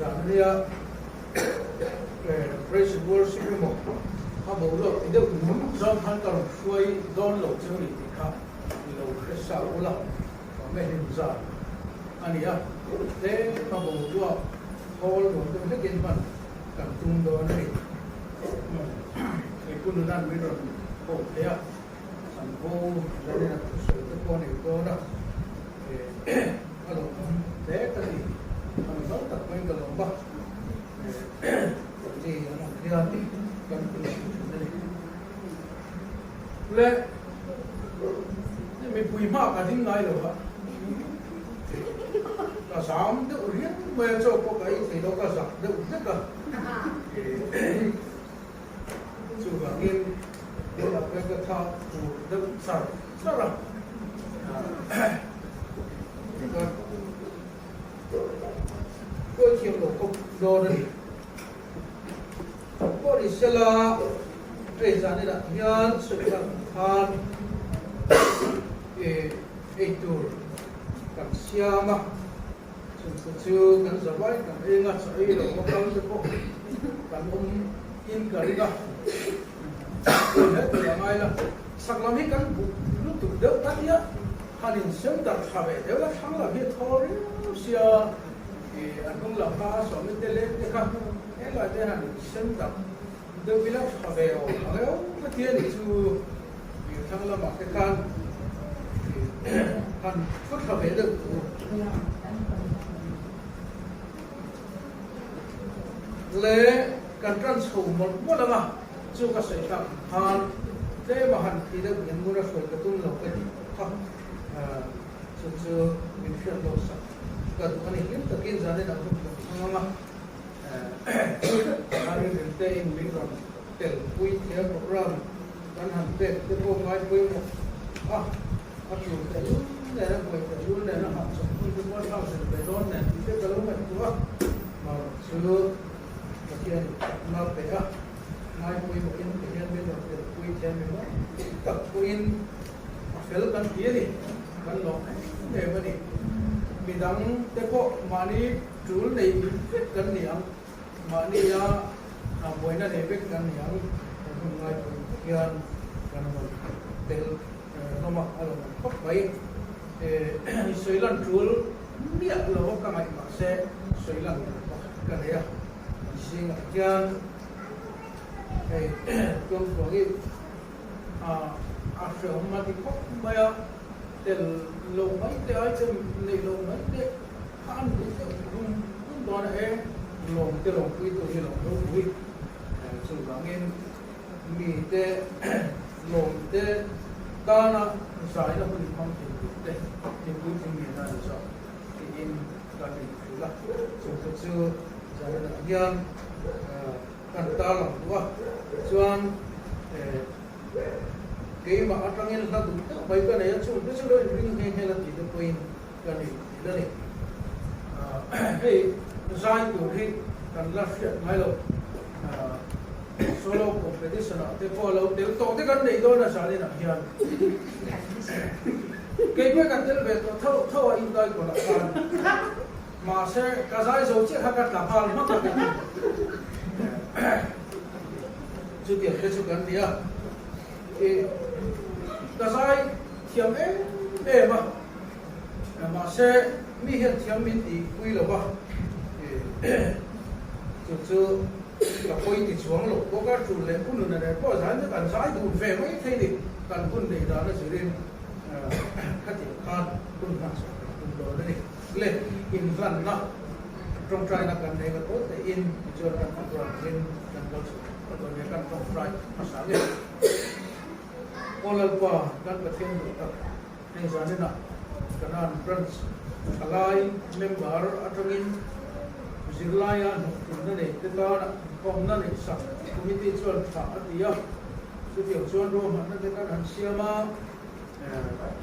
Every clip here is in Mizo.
Zan ania praise and worship emaw a boruak ti deuh nung zawng khan ka rawn hruai dawn lo cheu ni tih kha i lo hre sa ula awm e hlim zan a ni a, tlem a boruak thawl nuam deuh hlekin hman kan tum dawn a ni. Hei Pu Nunan min rawn ho thei a, an bo zanin a thusawi te pawh a nei dawn a, a lawmawm hle ka ti, a mi hlau tak maiin ka lawm a, ni an awm hian kan hmu thin a ni. Le mipui hma ka ding ngai lo va, ka zam deuh riau mai a, chaw pawh ka ei thei lo, ka zak deuh hlek a. Chuvangin tunah pawhin ka tha tur deuh char char a, ka tuai thiam lo khawp dawn a ni. Pawh ni sela hei zan inah hian sawi tak khan ei tur kan siam a. Chungte chu kan zavai kan eng a, chaw ei lo va kal te pawh kan awm in ka ring a, tun he tur a ngai la, sak lam hi kan buk lutuk deuh ta nia, han in sem darh tha ve deuh la, thlang lam hi a thaw riau sia, ih a hnung lam kha a sawmi te leng te kha helai te han in sem darh deuh ila tha ve awm ang eo ka ti a ni chu ih thlang lamah te khan ih han thu tha ve deuh tur. Le kan tan chho mawlh mawlh ang a, chu ka sawi tak khan tlem a han thi deuh in ngun a hruai ka tum lo ka tih kha chu chu min hriat lawk sak ka duh a ni. Hlim takin zanin ang hun kan hmang ang a. Harin te in min rawn tel pui thei a program kan han pek te pawh ngai pawimawh a, a tul teh lul nen a buai teh lul nen a hahchawp hun te pawh a thlak zel ve dawn nen tih te ka lo ngaihtuah a, mahrawh chu Pathian chakna pe a, ngai pawimawh in ti hian min rawn tel pui thei a mi mawi tak pawhin a fel kan ti a ni, kan lawm em em a ni. Midang te pawh mahni Tul nei vek kan ni ang, mahnia buaina nei vek kan ni ang, kan hun ngai pawh hian kan rawn tel hlawm a, a lawmawm khawp mai. Sawi lan tul miah lo a ka ngaih mahse sawi lan tur pakhat ka nei a, kan zingah hian hei Tuangtuang hi a hrehawm a ti khawp mai a, tel lo mai te ai che neih lo mai te, Kha an duh deuh rum rum dawn a e, lawm te lawm pui tu hi lawm ropui chuvangin mite lawm te tana zaina hun hmang thei tur te mipui thing ngena ni zawk tiin kan inhrilh a, chungte chu zainah hian kan tarlang duh a, chuan keimah atangin hla duh deuh mai ka nei a, chungte chu lo inring nghe nghe la tih te pawhin Ka ni tih a ni. Hei zai tur hi kan la hriat ngai lo. Solo competition ah te pawh lo tel tawh te kan neih dawn a zanin ah hian. Kei pawh ka tel ve tawh tho tho a indai kawlah khan. Mahse ka zai zo chiah kha ka tla nghal hmak a ka ti. Chutiang te chu kan ni a. Ka zai thiam em em a. Mahse, mi hian thiam min tih pui lo va, chu chu ka pawi ti chuang lo bawk a, tul leh hun nuna nen pawh zai chu kan zai duh ve mai thei ni, kan hun neih dan a zirin khatiang khan hun hmanchhuah kan tum dawn a ni. Le, inhlanna tawngtaina kan nei nga tawi tein tichuan kan program angin kan kal chhuah dawn nia, kan tawngtai hmasa nge. Aw Lalpa, kan Pathian duh tak. Heng zaninah Kanan Branch thalai member atangin zirlaia hnawhtlunna nei te tana inkhawmna neih sak committee chuan tha a ti a, chutiang chuan ruahmanna te kan han siam a,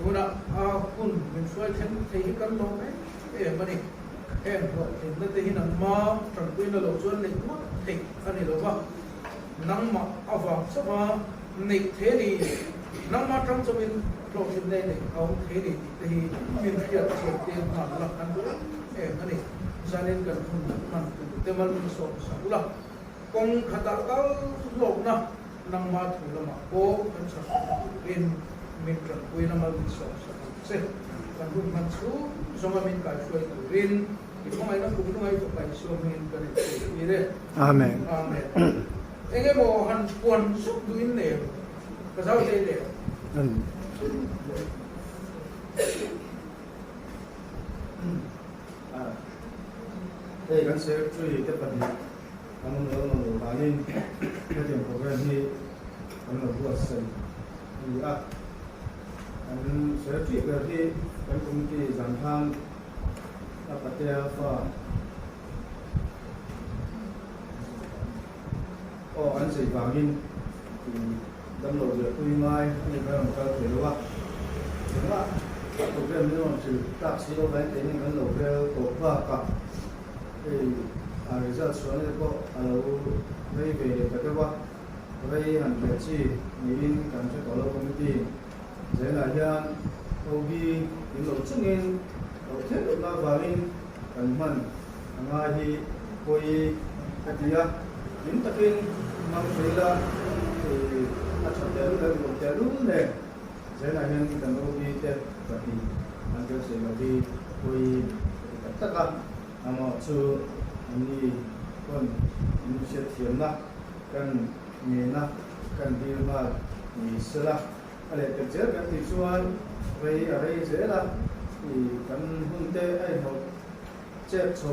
tunah a hun min hruai thleng thei hi kan lawm em em a ni. Heng hlawhtlinna te hi nangma tanpuina lo chuan neih ngawt theih a ni lo va, nangmah avang chauha neih thei a ni. Nangmah tang chauhin hlawhtlin nei neih a awm thei a ni tih te hi min hriat chhiat tir nghal la kan duh em em a ni. Zanin kan hun hman tur te mal min sawm sak ula, kawng khatah kal hlawkna nangma thu lamah pawh kan chak turin min tanpuina mal min sawm sak ang che. Kan hun hman chhung zawnga min kaihruai turin i hmangaihna kum lungai fapa Isua hmingin kan inchei tir e. Amen. Amen. Eng emaw han puan zuk duhin nei ang, ka zau thei le. Hei kan secretary te pahnih an awm lo awm lo danin hetiang program hi kan lo buatsaih a ni a. Kan secretary ber hi kan committee zan khan a patea fa aw an zei vangin Damlo riahpui ngai a ni kan rawn kal thei lo a, engmah program min rawn hrilh tak si lo vangin keini kan lo rel tawh bakah hei a result chhuahna te pawh a lo rei ve leh ta deuh a, rei han reh chi niin kan hre tawh lo committee zelah hian OB in lo chungin loh theih lohna avangin kan hman a ngai hi pawi ka ti a, hlim takin hmang thei ila a tha tel leh nuam tehlul nen Zainah hian kan OB te pahnih an tel thei lo hi pawi ka ti tak tak a, amah chu anni pawn min hriatthiamna kan ngena kan dil nghal ni sela a lehpek zel kan tih chuan rei a rei zel a, kan hun te a inhawlh Chet chho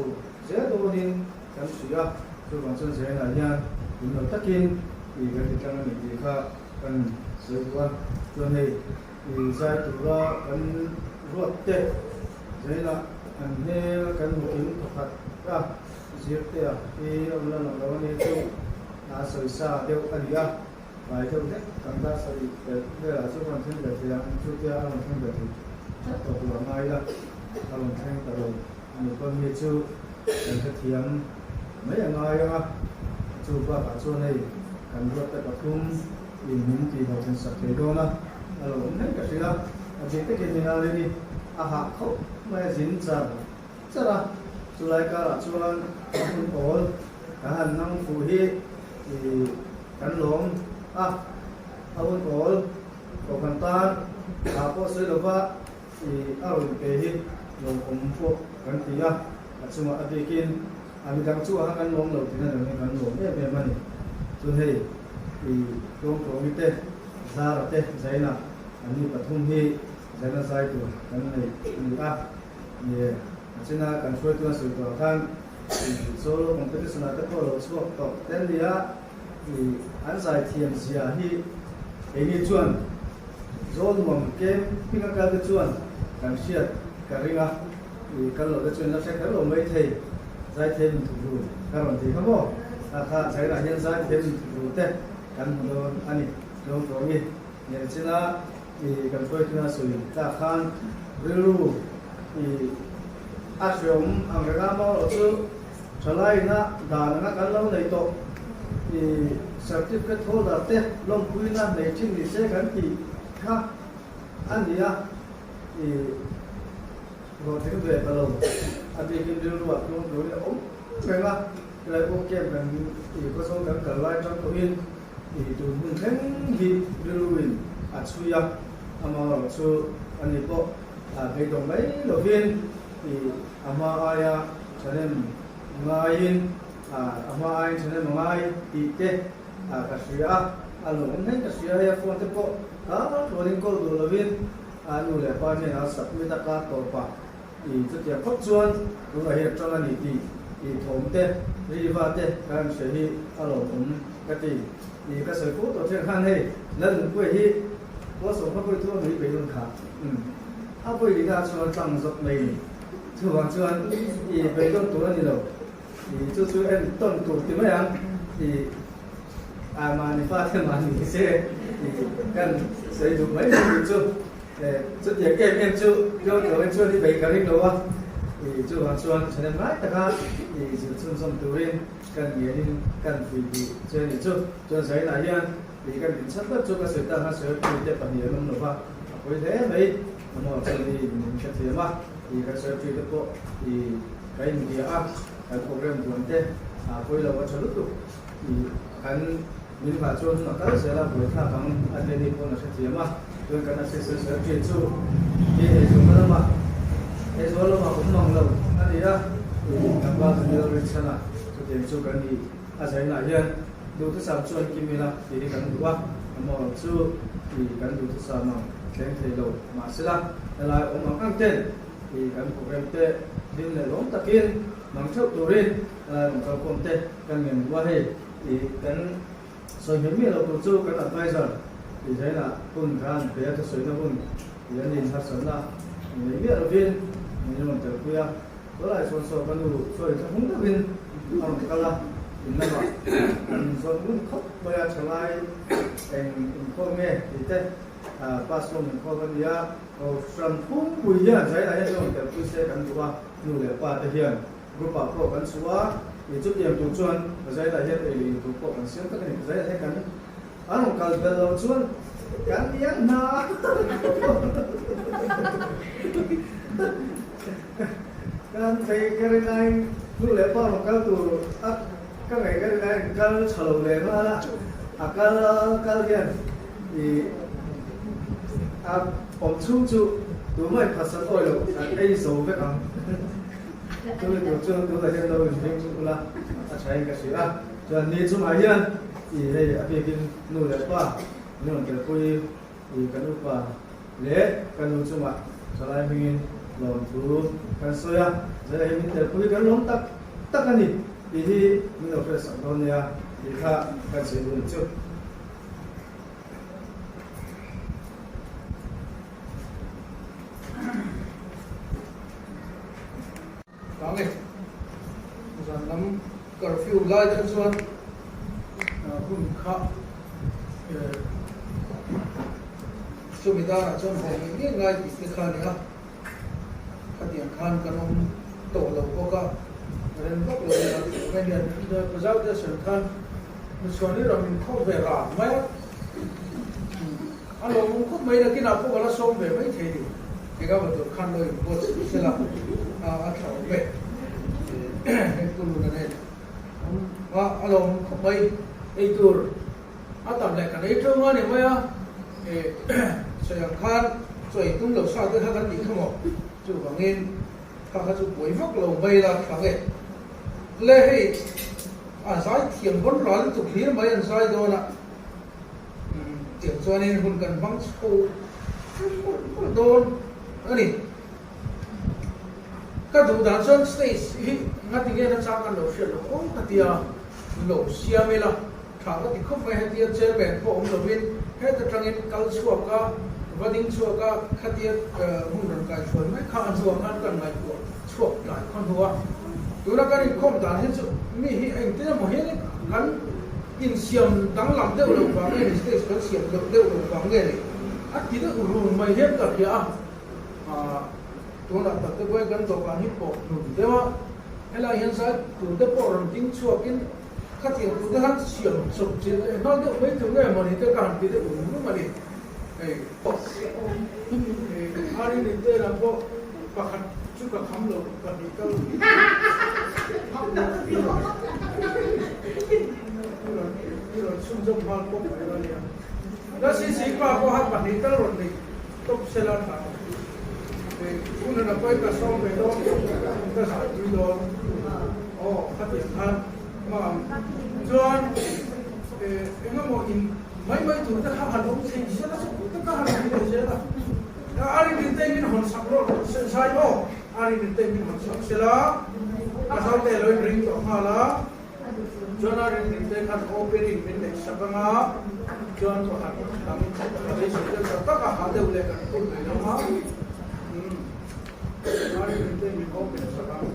zel dawnin kan hria a, chuvang chuan Zainah hian in lo takin i kan ti tlang a ni tih kha kan sawi duh a. Chuan hei i zai tura kan ruat te Zainah an hmel kan hmukin pakhat a zir te a i a rawn la lang lo a ni chu a sawi sa deuh a ni a, tlai deuh hlek kan dar sarih pelh velah chu a rawn thleng ve thei ang chutia a rawn thleng ve thei tlat tawh tur a ngai a. A rawn thleng ta lo a ni pawn mi chu kan hrethiam mai a ngai ang a, chu bakah chuan hei kan ruat te pathum in min tih hlawhtlin sak thei dawn a, a lo awm hleng ka hrilh a, a bik takin min a rin i a hah khawp mai a zin char char a, chulai karah chuan a hun awl kan han nang fuh hi ih kan lawm a, a hun awl kohhran tan ah pawh sawi lova. I a rawn pe hi lawmawm pawh kan ti a, a chungah a bikin a midang chu a kan lawm lo tihna dang hi kan lawm em em a ni. Chuan hei i tlawngtlawmi te, Zara te, Zaina an ni pathum hi Zaina zai tur kan nei a ni a. Ni e, a china kan hruaitu an sawi tawh ah khan i solo competition ah te pawh lo chhuak tawh te an ni a, i an zai thiam zia hi keini chuan Zawl nuam kem hming a kal te chuan kan hriat ka ring a, i kal loh te chuan la hre kher lo mai thei, Zaithiam inthukru ka rawn ti kha maw? Kha kha China hian Zaithiam inthukru te kan hmu dawn a ni Tlawngtlawngi nen china i kan hruaituna sawi tlak khan rilru i a hreawm ang renga maw loh chu Thalaina dan anga kan lo nei tawh i certificate holder te lawmpuina nei thin ni se kan tih kha a ni a, i hlawhtling ve ta lo. A bikin rilruah tlung turin a awm reng a, helai pawh camp kan i khawzawl kan kal lai tang pawhin i tun hun thleng hi rilruin a chhui a, amaherawhchu ani pawh beidawng mai lovin i a hma aia thahnem ngaiin a hma aiin thahnem a ngai tih te ka hria a, a lawm hle ka hria hei a phone te pawh kar tluanin call duh lovin a nu leh pa hnenah a submit a kar tawp a, i chutiang khawp chuan tunah hian a tang a ni tih i thawm te riva te kan hria hi a lawmawm ka ti. I ka sawi fo tawh thian khan hei Lalnunpuia hi Puasawm kha pawi thu a nui beidun kha a pawi lina chuan tlang zawk mai ni. Chuvang chuan i beidawn tur a ni lo. I chu chu en tawn tur ti mai ang. I a mahni fa te mahni se i kan sawi duh mai mai tih chu chutiang em em chu Tlawngtlawngin chuan i bei ka ring lo a. I chuvang chuan thahnem ngai taka i zir chhunzawm turin kan ngenin kan vui duh che a nih chu. Chuan Zainah hian i kan din chhan ber chu ka sawi tak a, Secretary te pahnih an awm lo va, a pawi hle mai. Amaw chuan i min hrethiam a, i kan Secretary te pawh i. Ka inbia a, kan program duan te a pawi lo a tha lutuk tih kan min nghah chuan hun a kal zel a, buaithlak ang a tia ni pawn a hrethiam a, chuan kan assistant secretary chu hi eizawnna lamah eizawn lamah awm mang lo a ni a, ih kan pa Daniel Richana chutiang chu kan nih a zainah hian duhthusam chuan kim ila tih hi kan duh a, amaw chu ih kan duhthusam ang thleng thei lo mahsela helai awm ang ang ten I kan program te hlim leh lawm takin mang theuh turin helai rawn kalkhawm te kan ngen duh a, hei i kan sawi hmel miah lo tur chu kan advisor i zainah hun khan pe a thusawina hun i an in harsatna nei miah lovin min rawn telpui a, tunlai chuan saw ka nu sawi thlahung deuhin a rawn kal a, in lamah an zawn ngun khawp mai a, thalai eng inkhawm nge tih te pass form inkhawm a nia. Kohhran phungpui hian Zaina hian rawn telpui se kan duh a, nu leh pa te hian group ah pawh kan chhuah a, ih chutiang tur chuan Zaina hian ei leh in tur pawh kan siam tak a ni. Zaina hian kan an rawn kal bel lo chuan kan lian hna kan thei ka rin aiin nu leh pa rawn kal tur a ka ngaih ka rin aiin kal tha lo leh nghal a, a kal kal hian ih A awm chhung chu tumah in phatsan awi loh an ei zo vek ang. Chumi tur chuan tunah hian lo inring ula a tha in ka hria a. Chuan ni chungah hian i hei a bikin nu leh pa min rawn telpui i kan upa leh ka nu chungah thalai hmingin lawmthu kan sawi a. Zai hi min telpui kan lawm tak tak a ni tih hi min lo hriatsak dawn nia tih kha kan sawi duh ni chu. Vang e, zan lam curfew lai te chuan hun kha chumi darah chuan haw ngei ngei ngai tih te kha a ni a, khatiang khan kan awm tawh lo bawk a, rem vak lo nia, Romanian Pazau te sawi khan Nuchhuan i ram in khawp ve ran mai a, a lawmawm khawp mai nakinah pawh ka la sawm ve mai thei ni, eng a tur khan lo in buat sela a tha awm e, hei pu Luna nen a a lawmawm khawp mai, ei tur a tam leh kan ei teuh nga ni mai a, sawi ang khan chaw ei tum lo sa te kha kan tih kha maw, chuvangin kha kha chu buai vak lo mai la tha nge le hei. A zai thiam vawn ral lutuk hlir mai an zai dawn a, tiang chuanin hun kan hmang chho mawlh mawlh dawn a ni. Ka duh dan chuan stage hi ngati nge na chang kan lo hriat loh aw ka tia lo siam ila tha ka ti khawp mai hetia chairman pawh awm lovin heta tangin kal chhuak a va ding chhuak a khatia hun rawn kai thuai mai kha a hnuah khan kan ngaihtuah chhuak tlai khaw hnu a. Tuna kan inkhawm dan hi chu mi hi engtin emaw hian kan insiam danglam deuh loh vang nge ni, stage kan siam deuh deuh loh vang nge ni a ti deuh run mai hian ka hria a. Aaa tunah tak te pawhin kan dawhkan hi pawh hnun deuh a, helai hian zai tur te pawh rawn ding chhuakin khatiang tur te khan siam chawp chilh leh nghal deuh mai tur nge mawni te ka han ti deuh rum rum a ni. Hei Arini te lam pawh pakhat chu ka kham lo pahnih kal i rawn chhunzawm nghal pawp mai a nia. La CC pa pawh han pahnih kal rawn nei tawp sela tha ang. Hun a pawi ka sawm ve dawn ka zai pui dawn aw khatiang khan hma ang chuan engemaw in Mai mai tur te kha han awm thei zel a, chu te kha han awm thei zel a. A rin te min hawn sak rawh rawh se zai maw? A rin te min hawn sak sela, ka zau te lo in ring tawh nghal a. Chuan a rin te khan opening min neih sak ang a, chuan pakhat dang ka beisei deuh tak tak a, ha deuh leh kan phur ve lo a. A rin te min open sak ang.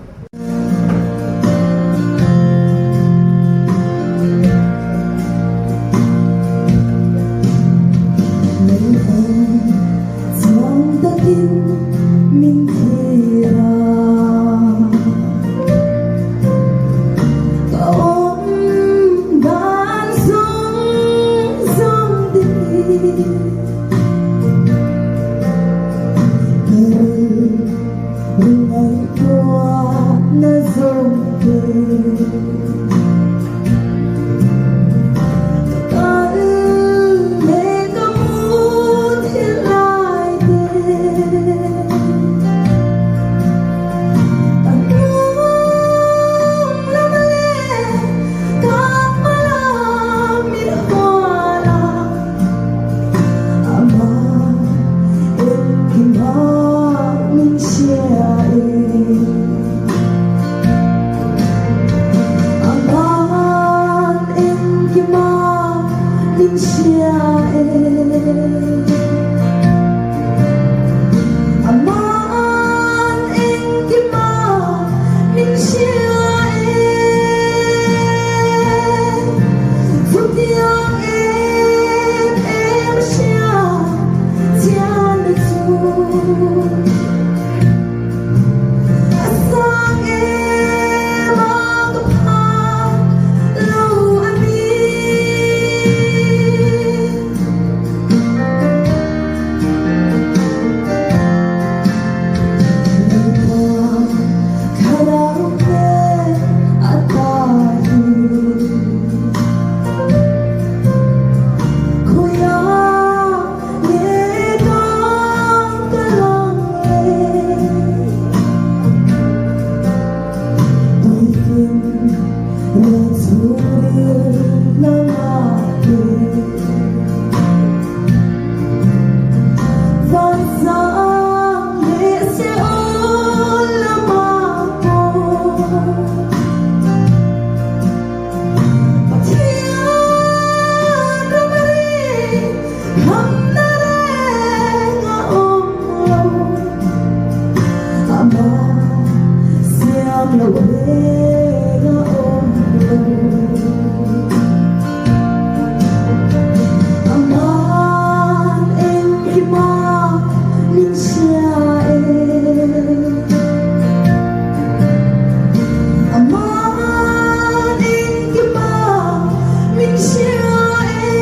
Chhungril lamah te Vansang leh Seol lamah pawh Pathian ramri hamna reng a awm lo. Amah siam loh reng a awm lo. Aman engkima min hria e. Aman engkima min hria e.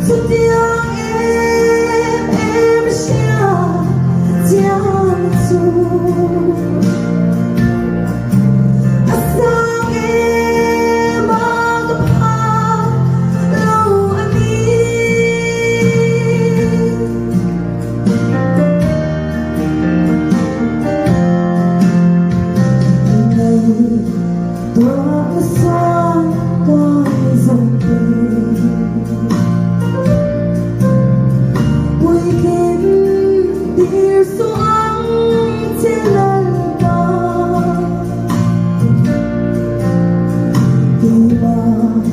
Chutiang em em hria chiang chu a sang em a ka phak lo a ni. Ngaihtuahna sang kai zawng te Puitlin tir suh ang che Lalpa Keimah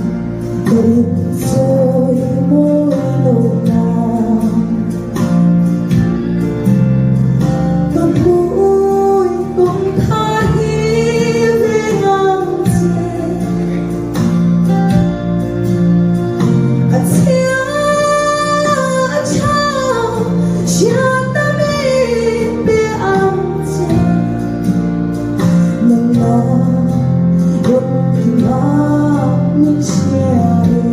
ka insawi mawi loh nan Ka hmui kawngkhar hi veng ang che. A chhia a tha hriat a min pe ang che. Nangmah rawn hlim a min hria e.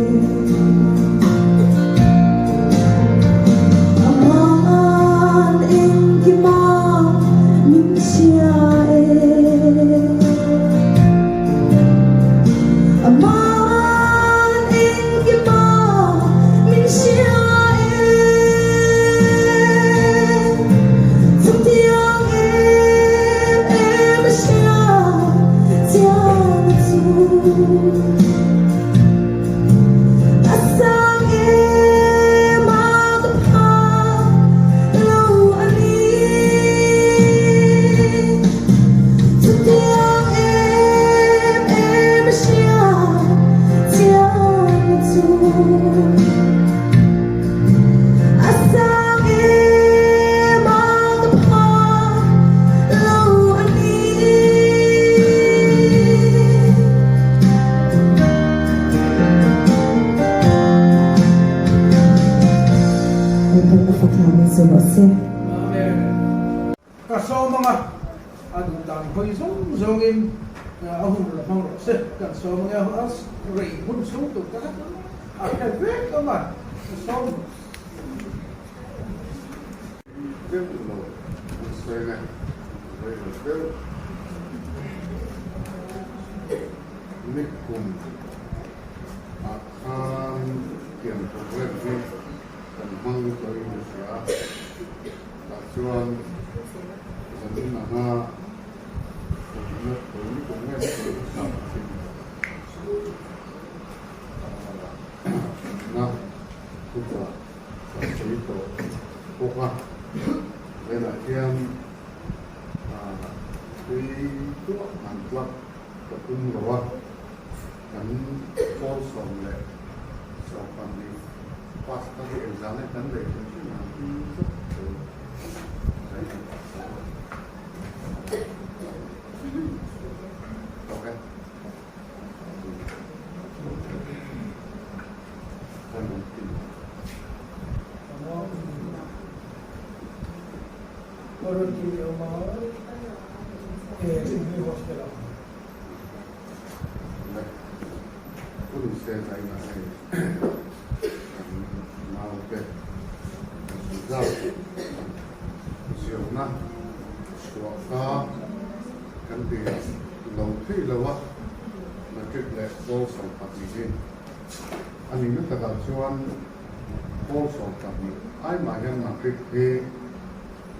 Aman engkima min hria e. Aman engkima min hria e. Chutiang em em hria chiang chu. A sang em a ka phak lo a ni. Chutiang em em hria chiang chu. A sang em a ka phak lo a ni. Lalpan a fak hlauh min zir rawh se. Amen. Ka sawm anga a duh dan hawi zawng zawngin a hun la hmang rawh se. Kan sawm ange a rei hun chhung tur te kha chu a hre vek ang a, ka sawm. Deuh lo an sawi nge rei lo deuh nikum ah khan tiang program hi kan hmang tawhin a hria tah chuan zanin anga kumna tun nikum nge nikum hmasa thin na thuchah Kan sawi tawh bawk a, velah hian tui tuah han tlak ka tum lo a, kan pawl 12 pass kha hi engzah nge kan lei hrim hrim ang tih zet chu zai kan pass a. Tawk e. Kan ti lo thei lo a, matric leh pawl 12 hi a ni na takah chuan pawl 12 ai mah hian matric hi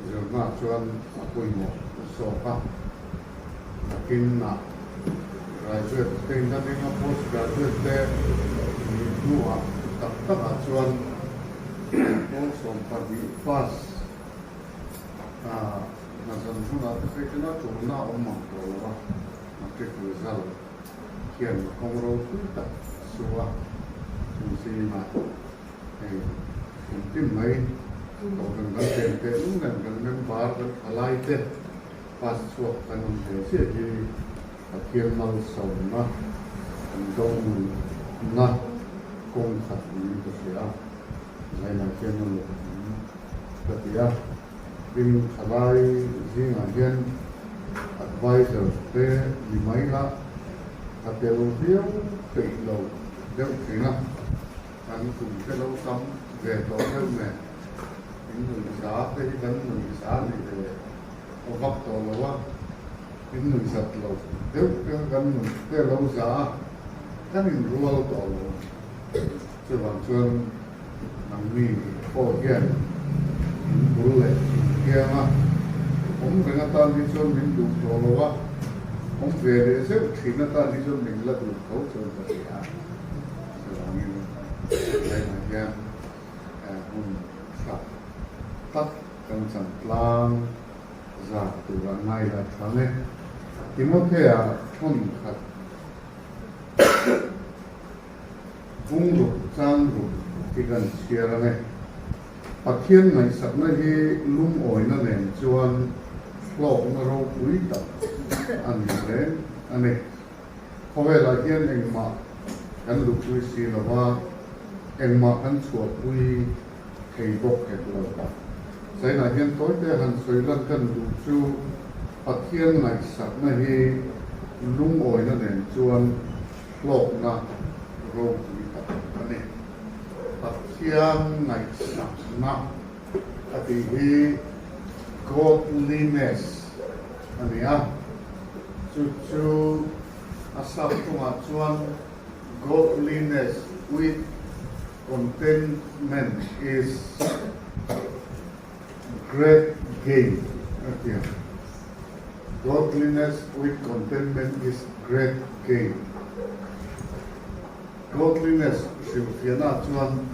zirna chuan a pawimawh zawk a, nakin ah. Graduate te in la ring a, post graduate te nih hnuah tak takah chuan pawl 12 pass hna zan hunah te phei chuan a tulna a awm mang tawh lo a, matric result hian kawng ropui tak a su a, chung zingah hei engtin mai kohhran kan chen teh lung nen kan member kan thalai te pass chhuak kan awm ve chiah hi Pathian malsawmna kan dawngna kawng khat niin ka hria a, zainah hian a lawm awm ka ti a. Tin, thalai zingah hian advisor te ni mai la ka tel viau peih lo deuh thin a, kan kum te lo tam ve tawh deuh nen in nuihza te hi kan nuihza ni ve vak tawh lo a. In nuihzat lo deuh te kha kan nuih te lo za a, kan inrual tawh lo. Chuvang chuan nangni pawh hian in bul leh in kiang a, awm reng atan hi chuan min duh tawh lo a, awm ve leh zeuh thin atan hi chuan min la duh tho chuan ka hria. Chuvangin tlaiah hian hmun tha tak kan chan tlang. Zak tur a ngai la thang e. Timothea thenkhat bungruk changruk hi kan chhiar ang e. Pathian ngaihsakna hi lungawina nen chuan hlawkna ropui tak a ni reng a ni. Khawvelah hian engmah kan luhpui si lo va, engmah kan chhuahpui thei bawk hek lo. Zainah hian tawite han sawi lan kan duh chu Pathian ngaihsakna hi lungawina nen chuan hlawkna ropui tak a ni. Pathian ngaihsakna a tih hi godliness a ni a, chu chu a sap tawngah chuan godliness with Contentment is great gain a ti a, Godliness with contentment is great gain. Godliness hrilhfiahna chuan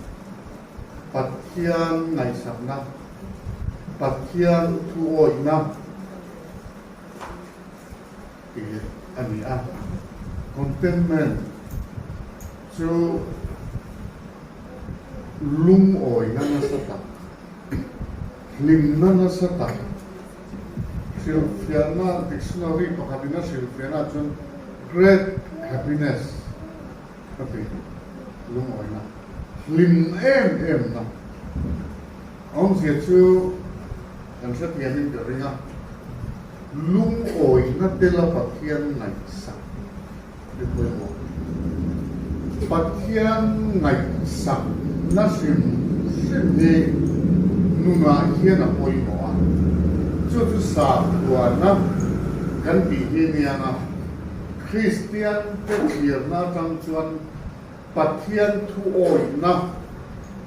Pathian ngaihsakna, Pathian thuawihna tih a ni a. Contentment chu lungawina nasa tak, hlimna nasa tak, hrilhfiahna dictionary pakhatin a hrilhfiahna chuan great happiness a ti, lungawina, hlim em em na. Awmzia chu kan hrethiamin ka ring a, lungawina tela Pathian ngaihsak i pawimawh. Pathian ngaihsakna hrim hrim hi nunah hian a pawimawh a, chu chu sakhuana kan tih hi aniang a, Kristian te thlirna atang chuan Pathian thu awihna,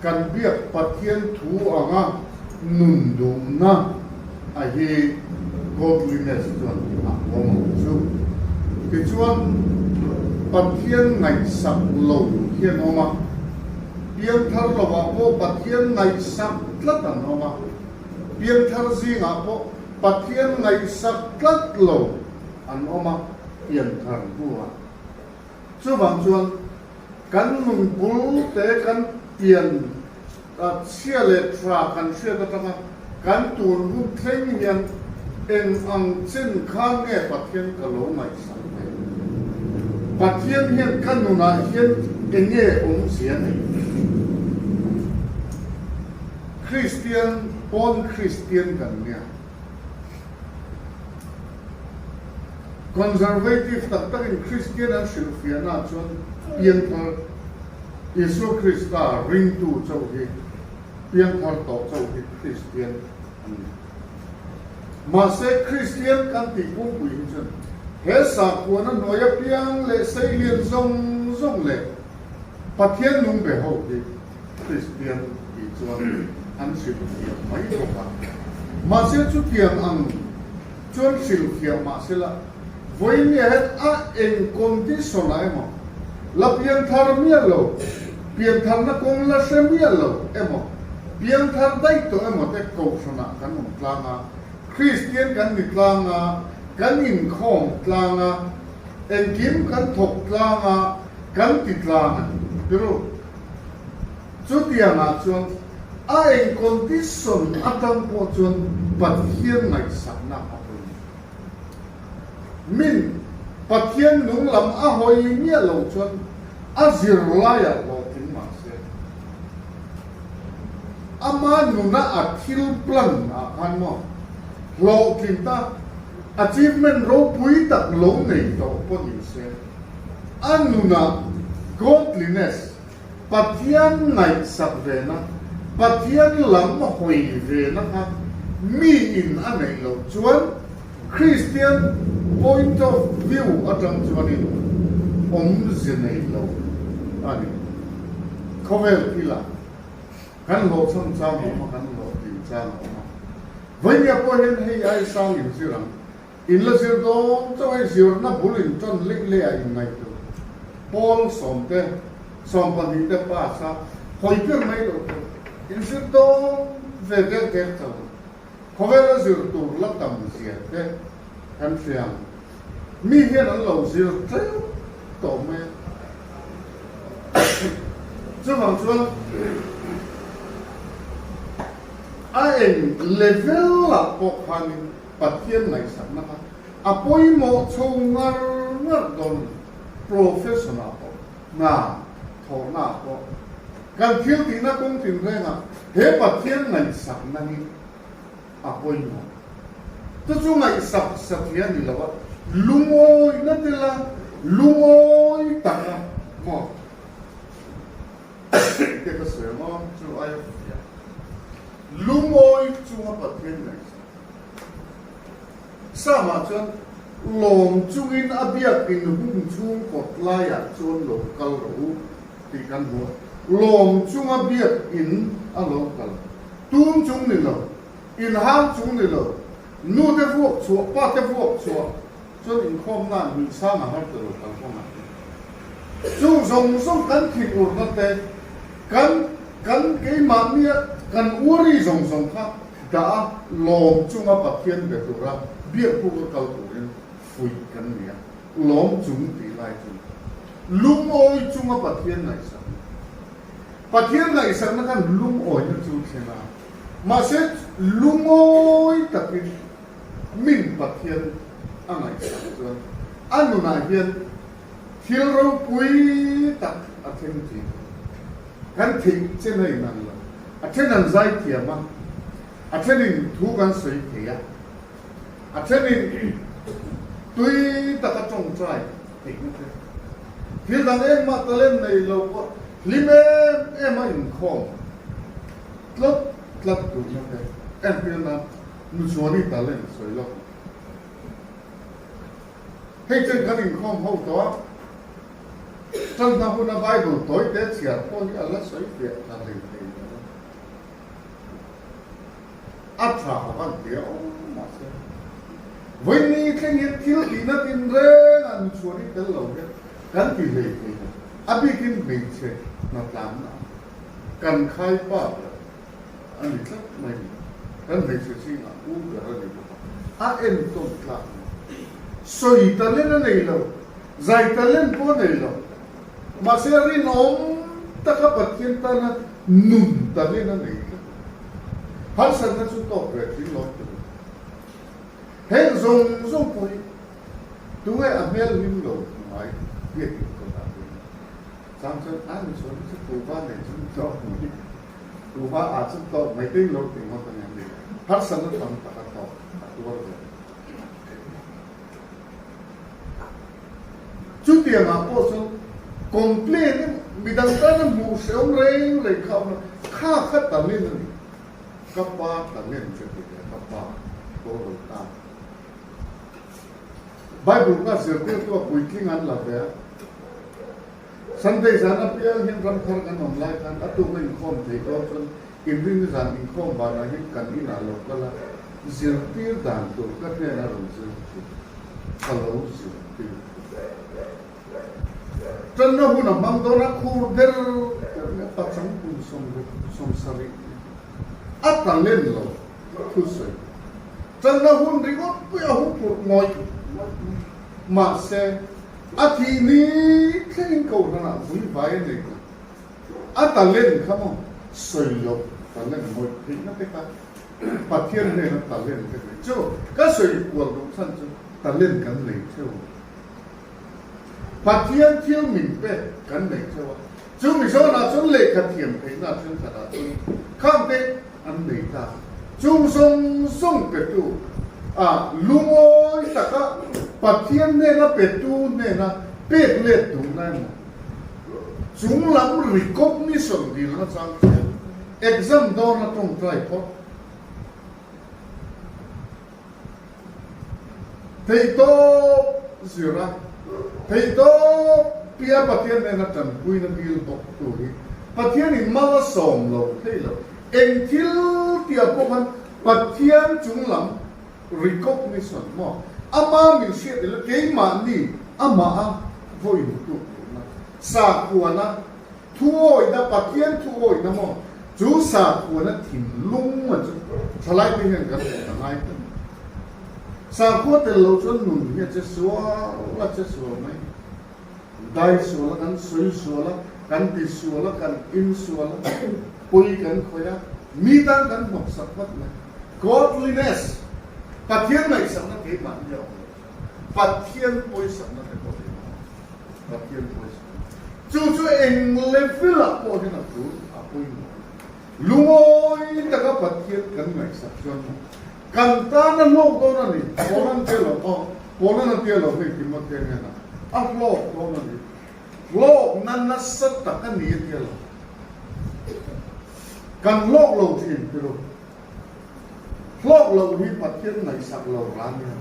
kan biak Pathian thu anga nun duhna a hi godliness chuan a awm ang chu. Tichuan, Pathian ngaihsak lo hi an awm a, piangthar lovah pawh Pathian ngaihsak tlat an awm a, piangthar zingah pawh Pathian ngaihsak tlat lo an awm a, pianthar hnuah. Chuvang chuan kan nun bul te kan pian chhia leh tha kan hriat atanga kan tun hun thleng hian eng ang chen khan nge Pathian ka lo ngaihsak ve? Pathian hian ka nunah hian eng nge awmzia nei? Kristian pawn Kristian kan nia. Conservative tak takin Kristian an hrilhfiahna chuan piangthar Isua Krista ringtu chauh hi piangthar tawh chauh hi Kristian an ni. Mahse Kristian kan tih pumpui hi chuan he sakhuana hnuaia piang leh seilian zawng zawng leh Pathian nung be ho hi Kristian tih chuan an hrilhfiah mai bawk a. Mahse chutiang ang chuan hrilhfiah mahsela. Vawiin hian a eng condition ah emaw, la piangthar miah lo, piantharna kawng la hre miah lo emaw, piangthar daih tawh emaw te kohhran ah kan awm tlang a, Kristian kan ni tlang a, kan inkhawm tlang a, engkim kan thawk tlang a, kan ti tlang a ni. Tiru, chutiangah chuan a eng condition atang pawh chuan Pathian ngaihsakna a pawimawh. Min, Pathian nung lam a hawi miah lo chuan a zirlaiah hlawhtling mah se, ama nuna a thil plan ah khan maw hlawhtling ta, achievement ropui tak lo nei tawh pawh ni se, a nunah godliness, Pathian ngaihsak vena, Pathian lam hawi vena kha mi in a neih loh chuan Kristian point of view atang chuanin awmze nei lo a ni. Khawvel thilah kan hlawhchham chang a awm a, kan hlawhtlin chang a awm a. Vawimia pawh hian hei ai sang inzir ang. In la zir dawn chauh hei zirna bul in tan leh leh ah in ngaih tur. Paul sawmte, sawmpahnih te pass a hawi ber mai loh tur. In zir dawn ve dek dek chauh ang. Khawvela zir tur la tam zia te kan hria ang. Mi hian an lo zir tlem tawh mai a. Chuvang chuan a eng level ah pawh khanin Pathian ngaihsakna kha a pawimawh chho ngar ngar dawn a ni. Profession-ah pawh, hna thawhnaah pawh, kan thil tihna kawng tinrengah he Pathian ngaihsakna hi a pawimawh. Chu chu ngaihsak satliah a ni lo a, lungawina tela lungawi taka maw te ka sawi ang aw, chu aia fiah lungawi chunga Pathian ngaihsak. Sama chuan lawm chungin a biakin hung chhung kawt laiah chuan lo kal rawh u tih kan hmu a. Lawm chunga biakin a lo kal. Tum chung ni lo, inhang chung ni lo, nu te vuak chhuah, pa te vuak chhuah chuan inkhawmna ah nuih sang a har ta lo kal kawngah te. Chung zawng zawng kan thinurna te, kan kan keimahnia kan uari zawng zawng kha Dah a, lawm chunga Pathian be tura biakbuk a kal turin fuih kan ni a, lawm chung tih lai chu lungawi chunga Pathian ngaihsakna. Pathian ngaihsakna khan lungawina chu thleng a, mahse lungawi takin min Pathian a ngaihsak chuan a nunah hian thil ropui tak a thleng thin. Kan theih chen a inang lo. A then an zai thiam a, a thenin thu kan sawi thei a, a thenin tui taka tawngtai theihna te, thil dang engmah talent nei lo pawh hlim em em a inkhawm tlat tlat duhna te, entirna Nuchuani talent sawi lawk ang. Hei chen kan inkhawm ho tawh a. Chawlhna huna Bible tawi te chhiar pawh hi a la sawi fiah tha hlei thei lo a. A tha ka van ti a awm mahse vawiin thleng hian thil tihna tinreng ah nuchhuan hi tel lo hian kan ti hlei thei lo. A bikin hmeichhe hnatlanna kan khai pa ber a ni tlat mai ni. Kan hmeichhe zingah u ber a ni bawk a, a entawn tlak a ni. Sawi talent a nei lo. Zai talent pawh a nei lo. Mahse rinawm taka Pathian tana nun talent a nei tlat a. Harsatna chu tawk ve thin lo tur. Heng zawng zawng pawh hi tunge a hmel hlim lo ngai biakin ka dah ve a. Chang chuan a ni chuan chu kuhva nei chu tawk mai, kuhva ah chu tawk mai ding lo tih ngawt a ni. Harsatna tam tak a tawk a tuar ve. Chutiangah pawh chuan complain emaw midang tana hmuh hrehawm reng reng kha a awm lo, kha kha talent a ni, ka pa talent ka ti ve, ka pa boral ta. Bible ka zirtirtu a puitling an la ve a, Sunday zan apiang hian ramthar kan awm lai khan a tuk a inkhawm theih dawn chuan inrinni zan inkhawm vanah hian kan inah lo kal a, zirtir dan tur ka hnenah rawn zir thin. ka lo zirtir. Tanna hun a hmang dawn a, khur der der leh pachang kum 67 a talent lo thusawi. Tanna hun ringawt pui a huphurh ngawih ngawih mai. Mahse, a thih ni thlengin kohhranah vui vai a nei lo. A talent kha maw sawi loh talent ngawih theihna te kha Pathian hnena talent te nei. Chu ka sawi kual duh chhan chu talent kan nei theuh. Pathian thil min pek kan nei theuh a, chu mizawnah chuan lehkha thiam theihna thenkhatah chuan khangte an nei ta. Chung zawng zawng petu a lungawi taka Pathian hnena petu hnena pek let duhna emaw chung lam recognition dilna chang thiam exam dawna tawngtai phawt. Theihtawp zir a, theihtawp pia Pathian nena tanpuina dil bawk tu hi Pathianin mal a sawm lo thei lo. Eng thil tia pawh khan Pathian chung lam recognition maw ama min hriat ila keimahni amah a vawiin tuk duhna sakhuana Thuawihna, Pathian thuawihna maw? Chu sakhuana thinlung a chu thalaite hian kan hmuh ta ngai ta mai. Sakhua tel lo chuan nun hi a che sual a che sual mai. Dai sual a, kan sawi sual a, kan ti sual a, kan in sual a, pawi kan khawih a, mi tan kan hnawksak vat mai. Godliness, Pathian ngaihsakna keimahni a awm lo. Pathian pawisakna te pawh hi a awm. Pathian pawisa. Chu chu eng level ah pawh hian a tul a pawimawh. Lungawi taka Pathian kan ngaihsak chuan maw kan tan a hlawk dawn a ni. Pawn an tia lo aw, pawn an tia lo hei Timothea hnenah a hlawk dawn a ni. Hlawkna nasa tak a ni a tia lo. Kan hlawk lo thin tiro. Hlawk loh hi Pathian ngaihsak lo ran nia.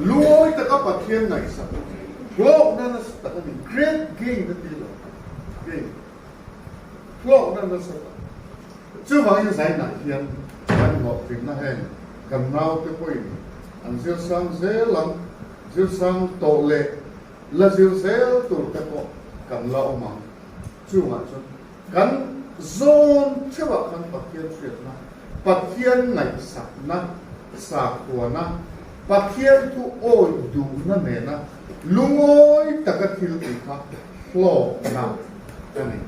Lungawi taka Pathian ngaihsak hlawkna nasa tak a ni. Great gain a ti lo. Gain. Hlawkna nasa tak. Chuvangin zainah hian kan hlawhtlinna heng kan naute pawhin an zir sang zel ang, zir sang tawh leh la zir zel tur te pawh kan la awm ang. Chungah chuan Kan zawn theuhah khan Pathian hriatna, Pathian ngaihsakna, sakhuana, Pathian thu awih duhna nena lungawi taka thil tih kha hlawkna a ni.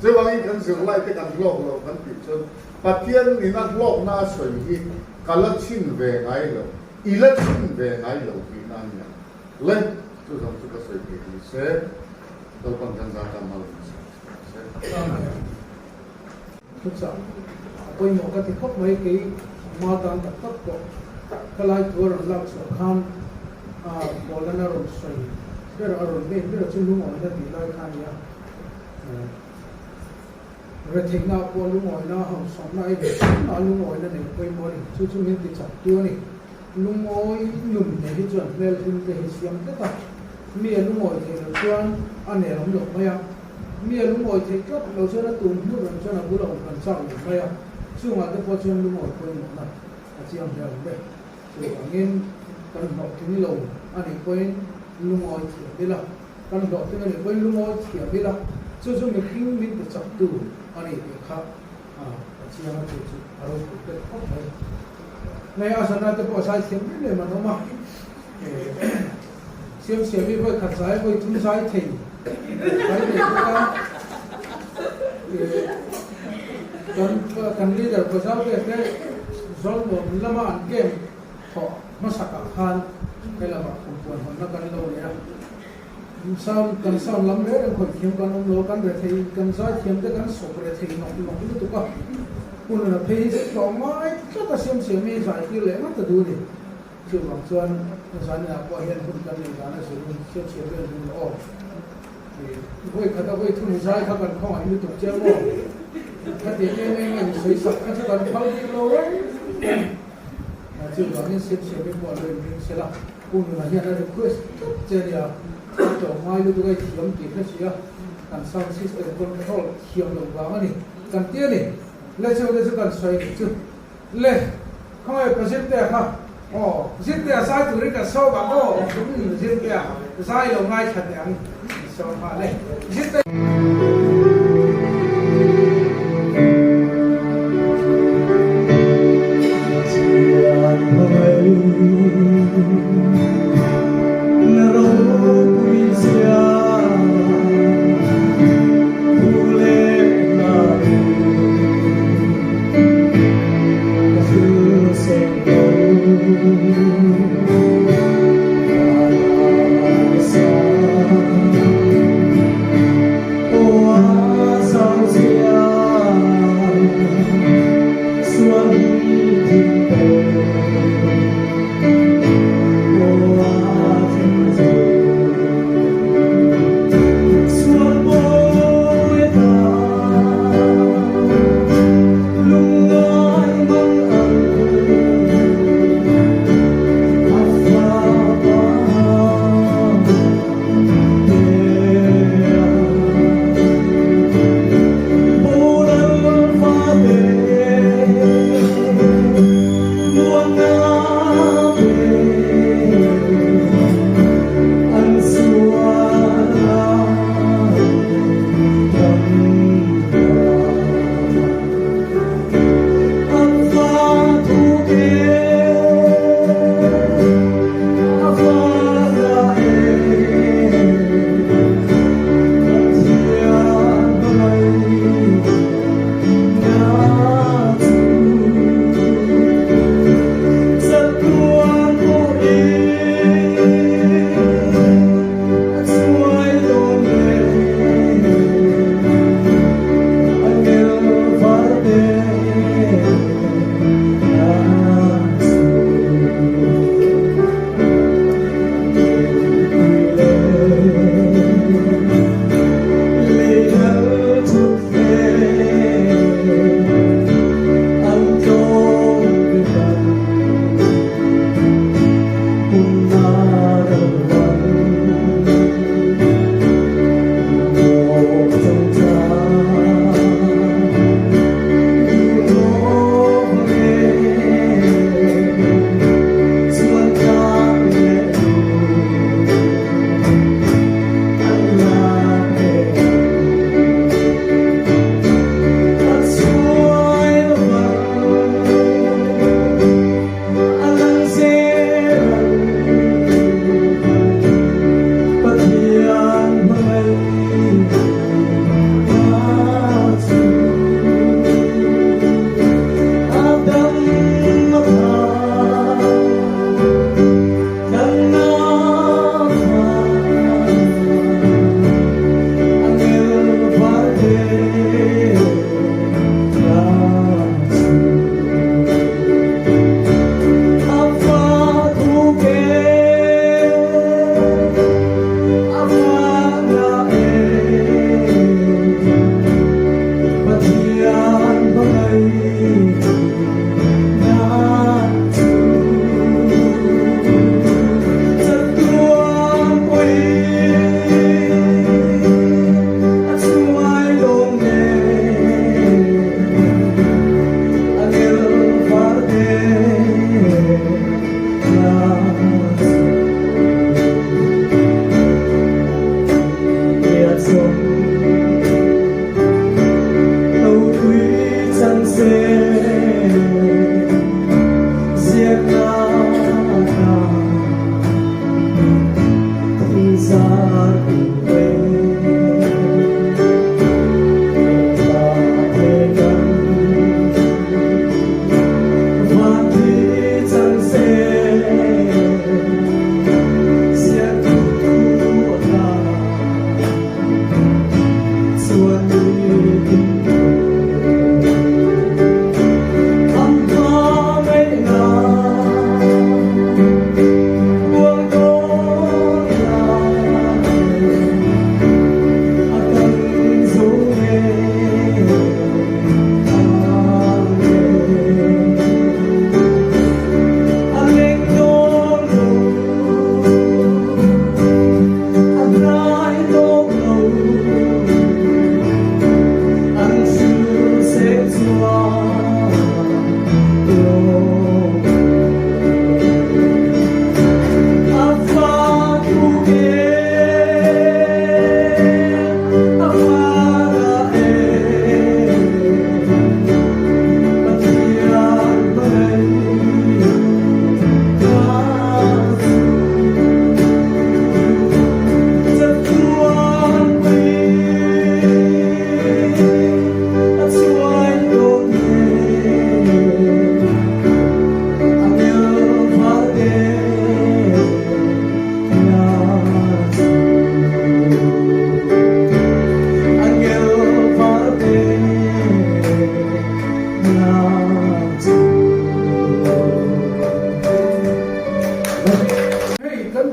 Chuvangin kan zirlaite kan hlawk lo kan tih chuan Pathian nina hlawkna a sawi hi ka la chhin ve ngai lo, i la chhin ve ngai lo tihna a nia. Le, chu zawng chu ka sawi thei ni se, Lalpan kan zat a mal min sawi se. Thuchah a pawimawh ka ti khawp mai, kei ma tan tak tak pawh ka lai thu a rawn lak chhuah khan a Paula'n a rawn sawi ber a rawn mek ber chu lungawina tih lai kha a ni a. Retheihna pawh lungawina, hauhsakna ei ve hrim a lungawina nei pawimawh a ni. Chu chu min tichak tu a ni. Lungawi nun nei hi chuan hmel hlim te hi siam tlat a, mi a lungawi theih loh chuan a ner awm loh mai a, mi a lungawi theih tlat loh chuan a tum hnur reng chuan a bul a awm kan chak loh mai a, chungah te pawh chuan lungawi pawimawhna a chiang hle awm e. Chuvangin kan hlawhtling lo a nih pawhin lungawi thiam ila, kan hlawhtling a nih pawhin lungawi thiam ila, chu chu mihring min ti chaktu a ni tih kha a chiang a, chu chu a ropui pek khawp mai. Hei a zan te pawh zai thiam em em an awm a, siam siam hi vawi khat zai vawi thum zai thei kan nei bawk a, kan kan leader Bazar te te Zawlnuam lama an camp thawh hmasakah khan he lamah kumpuan hawnna kan lo nei a, sound kan sound lam reng reng khawih thiam kan awm lo, kan rethei kan zai thiam te kan sawp rethei nawk nawk lutuk a, hun a phei hi chu tlawh ngai tlat a siam siam hi zai tir leh ngat a duh a ni. Chuvang chuan zaninah pawh hian hun kan nei dan a zirin siam siam vel dun aw. Vawi khat a vawi thum zai kha kan khawngaih lutuk che maw? Khatiang em em a insawi sak kha chu kan phal bik lo reng. Chuvangin siam siam hi pawh a lo inring sela, Pu Nuna hian a request tlat che nia, a tawng ngai lutuk a i thiam tih hre si a, kan sound system control thiam loh vang a ni kan ti a ni. Le chu le chu kan sawi nih chu. Le, khawngaih President te kha. Aw, Zirtea zai turin kan sawm ang aw, Zirtea zai lo ngaithla teh ang, sawm nghal e. Zirtea.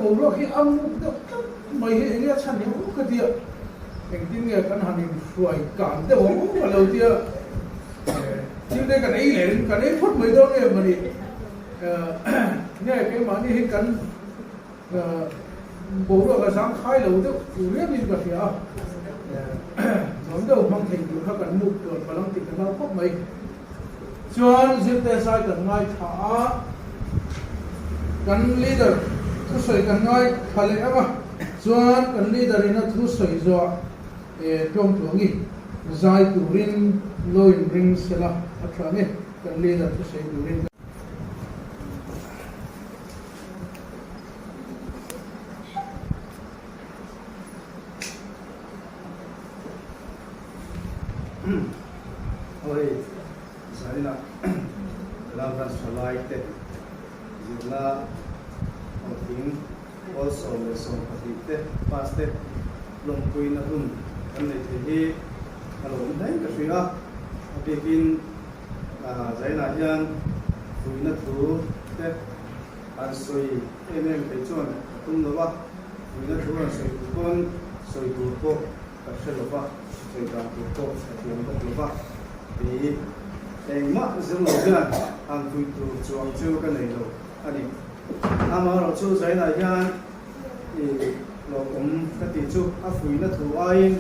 boruak hi a muk deuh tlat mai hi enge a chhan ni awm ka tia, engtin nge kan han inhruai kan deuh ang awm a lo tia, thil te kan ei leh kan ei phawt mai dawn em a ni. Nge keimahni hi kan boruak a zang khai lo deuh tur riauin ka hria a, nuam deuh hmang thei tur kha kan muk tuan palang tih ka hlau khawp mai. Chuan Zirte zai kan ngaithla a, kan leader thusawi kan ngaithla leh ang a, chuan kan leader in a thusawi zuah tlawmtluangi zai turin lo inring sela a tha nge kan leader thusawi turin. Aw hei Zaina Lalran Thalai te zirna hlawhtling pawl 12 te pass te lawmpuina hun kan nei thei hi a lo awm hle ka hria a, a bikin Zaina hian fuihna thu te an sawi em em thei chuan a tum lo a, fuihna thu an sawi tur pawn sawi tur pawh ka hre lo va, sawi dan tur pawh ka thiam bawk lo va, kei engmah zir lo hian han fuih tur chuang chu ka nei lo a ni. Amaherawhchu Zainah hian i lawmawm ka tih chu a fuihna thu aiin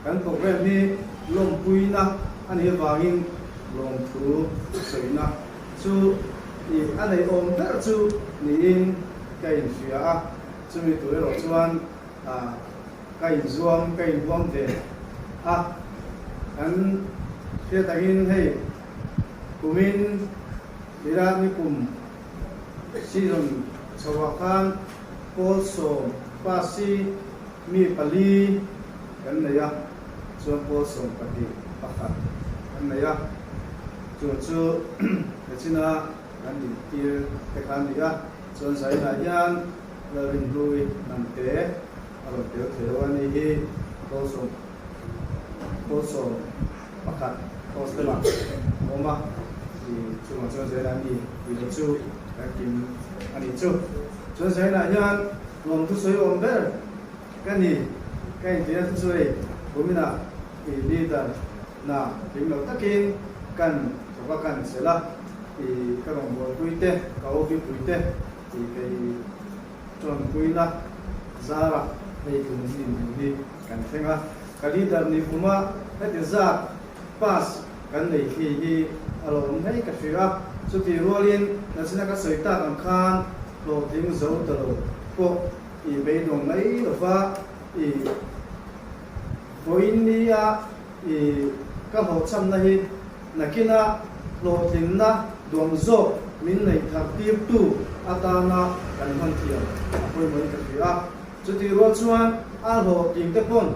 kan program hi lawmpuina a nih avangin lawmthu sawina chu i a neihawm ber chu niin ka inhria a, chumi tur erawh chuan Ka inzuam, ka inhuam ve a, kan hriat angin hei kumin ila nikum season chhoah khan pawl sawm pass hi mi pali kan nei a, chuan pawl 12 pakhat kan nei a, chu chu Kachina kan dintir te kha a ni a, chuan Zainah hian Lalrinhlui Hnamte a rawn tel thei lo a ni hi Kawlsawm Kawlsawm pakhat hostel ah a awm a i chungah chuan Zainah mi tih loh chu kan kim a nih chu. Chuan Zainah hian lawmthu sawi awm ber ka ni ka intia chu chu hei kuminah i leader hna tling lo takin kan thawk a kan chelh a i ka rawngbawlpui te ka OB pui te Tih kei ṭawnpuina zarah hei tun dinhmun hi kan thleng a, ka leader ni kuma heti zat pass kan nei khi hi a lo awm hlei ka hria a, chutih rualin nachina ka sawi tak ang khan hlawhtling zo ta lo pawh i beidawng mai lova i vawiin nia i ka hlawhchhamna hi Nakinah hlawhtlinna duam zawk min neih thar tirtu atana kan hman thiam a pawimawhin ka hria a. Chutih rual chuan a hlawhtling te pawn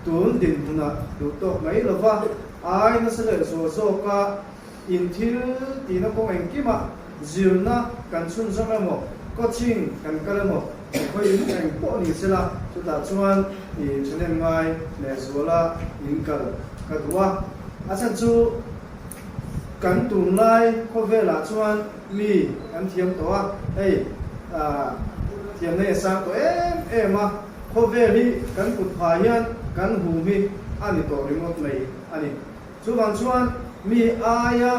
tun dinhmunah duh tawk mai lova ai nasa leh zual zawka in thil tihna kawng engkimah zirna kan chhunzawm emaw, coaching kan kal emaw, khawiin eng pawh ni sela chutah chuan i thahnem ngai leh zuala in kal ka duh a. A chhan chu kan tunlai khawvelah chuan mi kan thiam tawh a, hei thiamna hi a sang tawh em em a, khawvel hi kan kut phah hian kan hum hi a ni tawh ringawt mai a ni. Chuvang chuan mi aia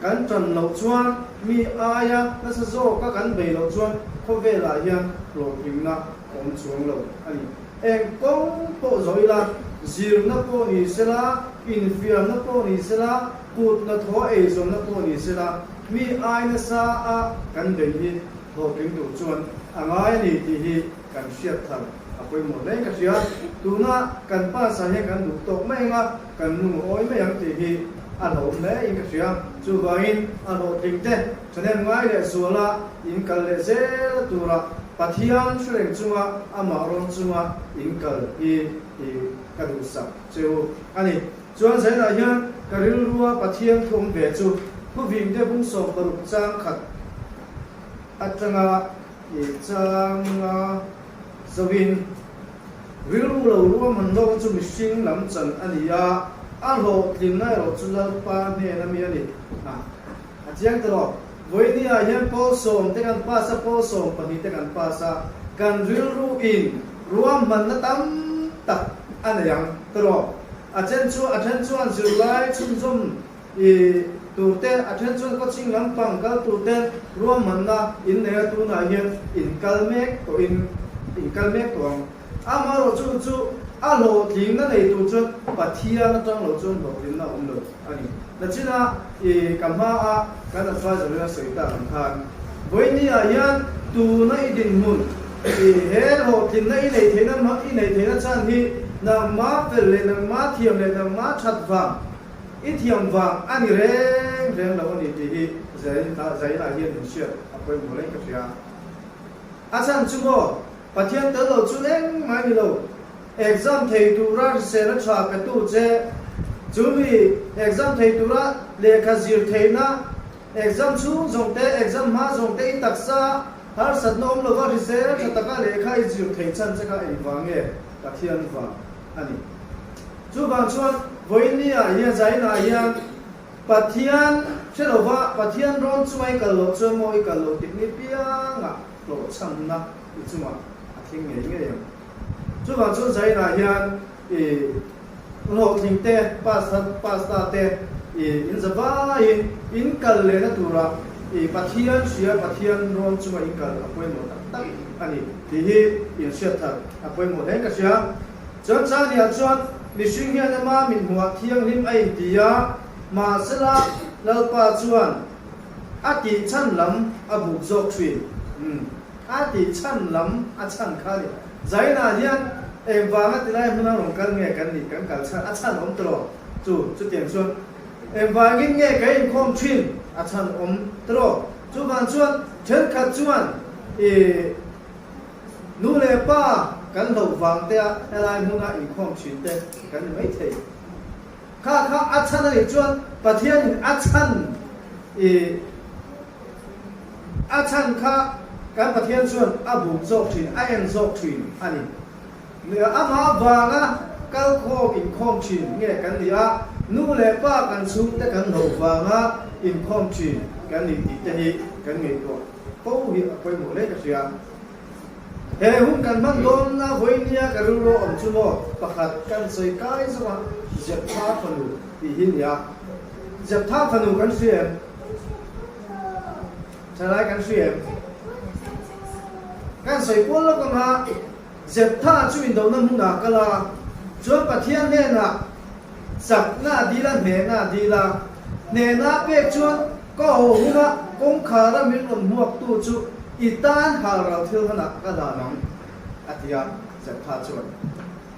kan tan loh chuan, mi aia nasa zawka kan bei loh chuan khawvelah hian hlawhtlinna a awm chuang lo a ni. Eng kawng pawh zawh ila, zirna pawh ni sela, infiamna pawh ni sela, kut hnathawh eizawnna pawh ni sela, mi ai nasa a kan bei hi hlawhtling tur chuan a ngai a ni tih hi kan hriat thar a pawimawh hle ka hria. Tuna kan pasa hian kan duh tawk mai ang a, kan lungawi mai ang tih hi a hlauhawm hle in ka hria. Chuvangin a hlawhtling te thahnem ngai leh zuala in kal leh zel tura Pathian hrereng chunga amah rawn chunga in kal hi i ka duhsak che u a ni. Chuan zainah hian ka rilrua Pathian thu awm ve chu thuvim te bung 16 chang khat atanga i changa zoin rilru lo ruahman lawk chu mihring lam chan a ni a, a hlawhtlinna erawh chu Lalpa hnen a mi a ni. A chiang tawh. Vawiini ah hian pawl sawm te kan pass a, pawl 12 te kan pass a, kan rilru in ruahmanna tam tak a nei ang tawh. A then chu a then chuan zirlai chhunzawm i tur te, a then chuan coaching lampang kal tur te ruahmanna in nei a, tunah hian in kal mek tawh in in kal mek tawh ang. Amaherawhchu chu a hlawhtlingna nei tur chuan Pathian atang lo chuan hlawhtlinna a awm lo a ni. Nachina i ka hmaa kan advisor in a sawi tak ang khan vawiini ah hian tuna i dinhmun i he hlawhtlinna i neih theihna i neih theihna chhan hi nangma fel leh nangma thiam leh nangma that vang i thiam vang a ni reng reng lo a ni tih hi Zain ah hian in hriat a pawimawh reng ka hria. A chhan chu maw Pathian tel lo chu engmah ni lo. Exam thei tura hrisel a tha petu che, chu mi exam thei tura lehkha zir theihna, exam chhung zawng te, exam hma zawng te i taksa harsatna awm lova hrisel tha taka lehkha i zir thei chhan che kha engvang nge Pathian vang a ni. Chuvang chuan vawiin ah hian zainah hian Pathian hre lova Pathian rawn chunga i kal loh chuan maw i kal loh tik ni piangah hlawhchhamna i chungah a thleng ngei ngei ang. Chuvang chuan Zainah hian i hlawhtling te, pasta te i in za vaiin in kal lehna turah i Pathian hria, Pathian rawn chunga in kal a pawimawh tak tak a ni tih hi in hriat thar a pawimawh hle ka hria. Chuan Chaniah chuan mihring hian ama min hmuah thianghlim a inti a, mahsela Lalpa chuan a tih chhan lam a buk zawk thin. Umm. A tih chhan lam a chhan kha a ni. Zainah hian eng vanga tilai hmuna rawn kal nge kan nih kan kal chhan a chhan awm tawh chu chutiang chuan eng vangin nge ka inkhawm thin a chhan awm tawh chuvang chuan thenkhat chuan i nu leh pa kan hlauh vang te a helai hmuna inkhawm thin te kan ni maithei. Kha kha a chhan a nih chuan Pathianin a chhan i a chhan kha kan Pathian chuan a buk zawk thin, a en zawk thin a ni. Amah vanga kal khawm inkhawm thin nge kan ni a, nu leh pa kan chhungte kan hlauh vanga inkhawm thin kan ni tih te hi kan ngaihtuah fo hi a pawimawh hle ka hria. He hun kan hman dawn a vawinia ka rilru awm chu maw pakhat kan sawi kai zawk a, Zeptha fanu tih hi nia. Zeptha fanu kan hria em? Thalai kan hria em? Kan sawi kual lawk ang a, Zeptha chu indohna hmunah kal a, chuan Pathian hnenah chakna a dil a, hnehna a dil a. Hnehna a pek chuan ka haw huna kawngkhara min rawn hmuaktu chu i tan hal ral thil hmanah ka dan ang, a ti a, Zeptha chuan.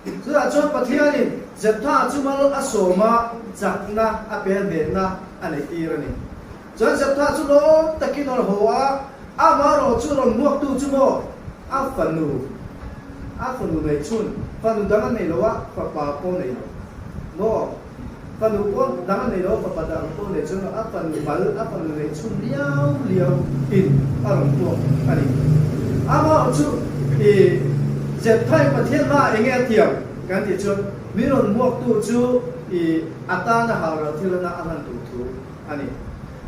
Chutah chuan Pathianin Zeptha chu mal a sawm a, chakna a pe a, hnehna a neih tir a ni. Chuan Zeptha chu lawm takin a haw a, amaherawh chu rawn hmuaktu chu maw a fanu, a fanu nei chhun, fanu dang a nei lo a, fapa pawh nei lo maw, fanu pawh dang a nei lo a, fapa dang pawh nei chuan a fanu mal, a fanu nei chhun liau liau in a rawn hmuak a ni. Amaherawh chu i Zepthain Pathian hmaah enge a tiam kan tih chuan min rawn hmuaktu chu i a tana haural thil ana a hlan tur thu a ni.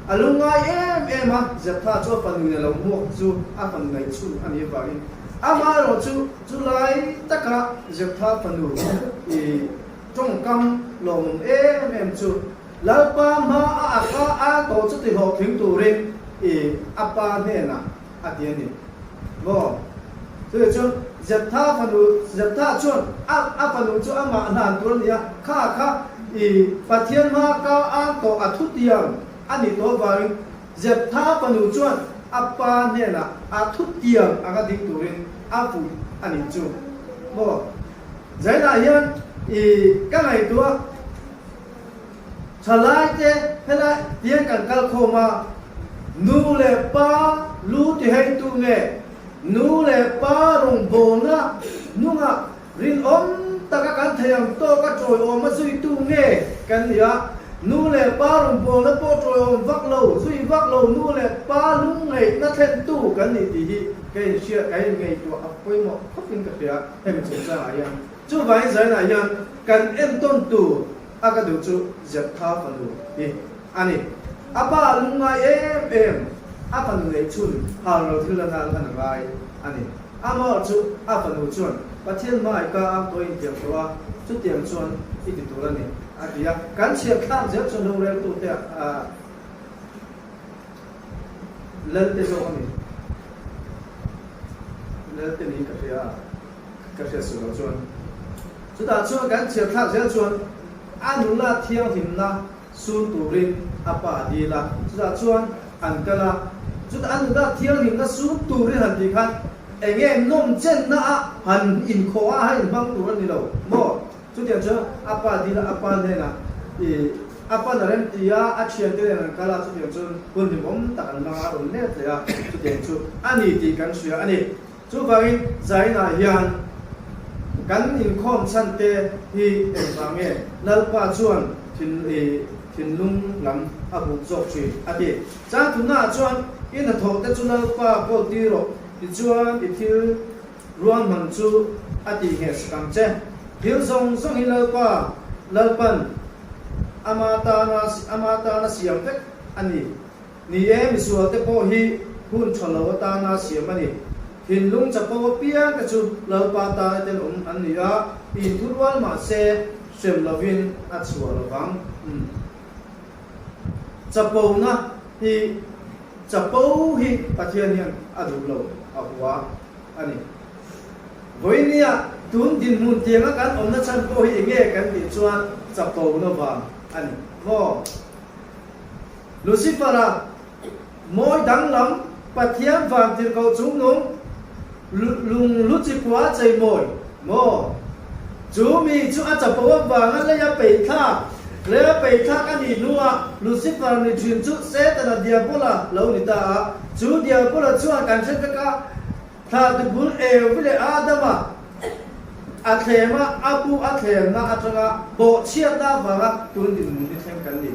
A lungngai em em a, Zeptha chu a fanu in a lo hmuak chu a fanu ngaih chhun a nih avangin amaherawh chu chulai taka Zeptha fanu i tawngkam lawmawm em em chu Lalpa hma a a kha a tawh chu ti hlawhtling turin i a pa hnenah a ti a ni maw? Chutah chuan Zeptha fanu Zeptha chuan a a fanu chu amah hlan tur a ni a, kha kha i Pathian hma ka ang tawh a thutiang a nih tawh avangin Zeptha fanu chuan a pa hnenah a thutiang anga ding turin a fuih a nih chu maw? Zainah hian i ka ngaihtuah Thalaite helai tiang kan kal khawm a, nu leh pa lu ti heitu nge nu leh pa rawngbawlna hnungah rinawm taka kan thei ang tawka tawiawm a zuitu nge kan ni a, nu leh pa rawngbawlna pawh tawiawm vak lo, zui vak lo nu leh pa lungngaihna thlentu kan ni tih hi ka inhria, ka inngaihtuah a pawimawh khawpin ka hria hemi chungchangah hian. Chuvangin Zainah hian kan entawn tur a ka duh chu Zeptha fanu hi a ni. A pa a lungngai em em. A fanu neih chhun hal lo thil la nan hman a ngai a ni. Amaherawhchu a fanu chuan, Pathian hmai ka ang tawh intiam tawh a, chutiang chuan i ti tur a ni, a ti a. Kan chhiar thlak zel chuan roreltute a Lalte zawk a ni. Lalte niin ka hria a, ka hriat suh loh chuan. Chutah chuan kan chhiar thlak zel chuan a nula thianghlimna sun turin a pa a dil a, chutah chuan an kal a, chutah a nula thianghlimna sun turin han tih khan eng nge nawm chenna a han inkhawh a, a han inhmang tur a ni lo maw? Chutiang chuan a pa dil a, a pa hnenah ih a pan a rem ti a, a thiante nen an kal a, chutiang chuan hun hlimawm tak an hmang a, a rawn let leh a, chutiang chu a ni tih kan hria a ni. Chuvangin Zainah hian kan inkhawm chhan te hi engvang nge Lalpa chuan thin i thinlung lam a buk zawk thin a ti. Chang tunnaah chuan i hnathawh te chu Lalpa kawl tir rawh tichuan i thil ruahman chu a tih ngheh sak ang che. Thil zawng zawng hi Lalpa Lalpan ama tana ama tana siam vek a ni. Ni e, misual te pawh hi hun tha lo atana siam a ni. Thinlung chapo apiang te chu Lalpa tana tenawm an ni a, inthurual mah se hrem lovin a chhuah lo vang. Umm. Chapona hi chapo hi Pathian hian a duh lo, a hua a ni. Vawinia tun dinhmun tianga kan awmna chhan pawh hi enge kan tih chuan chapona vang a ni maw? Lucifer-a mawi danglam Pathian vantirhkoh chungnung lung luchikua cheimawi maw? Chu mi chu a chapo avanga leia peithlak, leia peithlak a nih hnuah Lucifer ni thin chu Setana Diabola lo ni ta a. Chu Diabola chuan kan hre vek a, Thla tubul Evi leh Adama a thlem a, a bu a thlemna atanga bawhchhiatna avanga tun dinhmun hi thleng kan ni.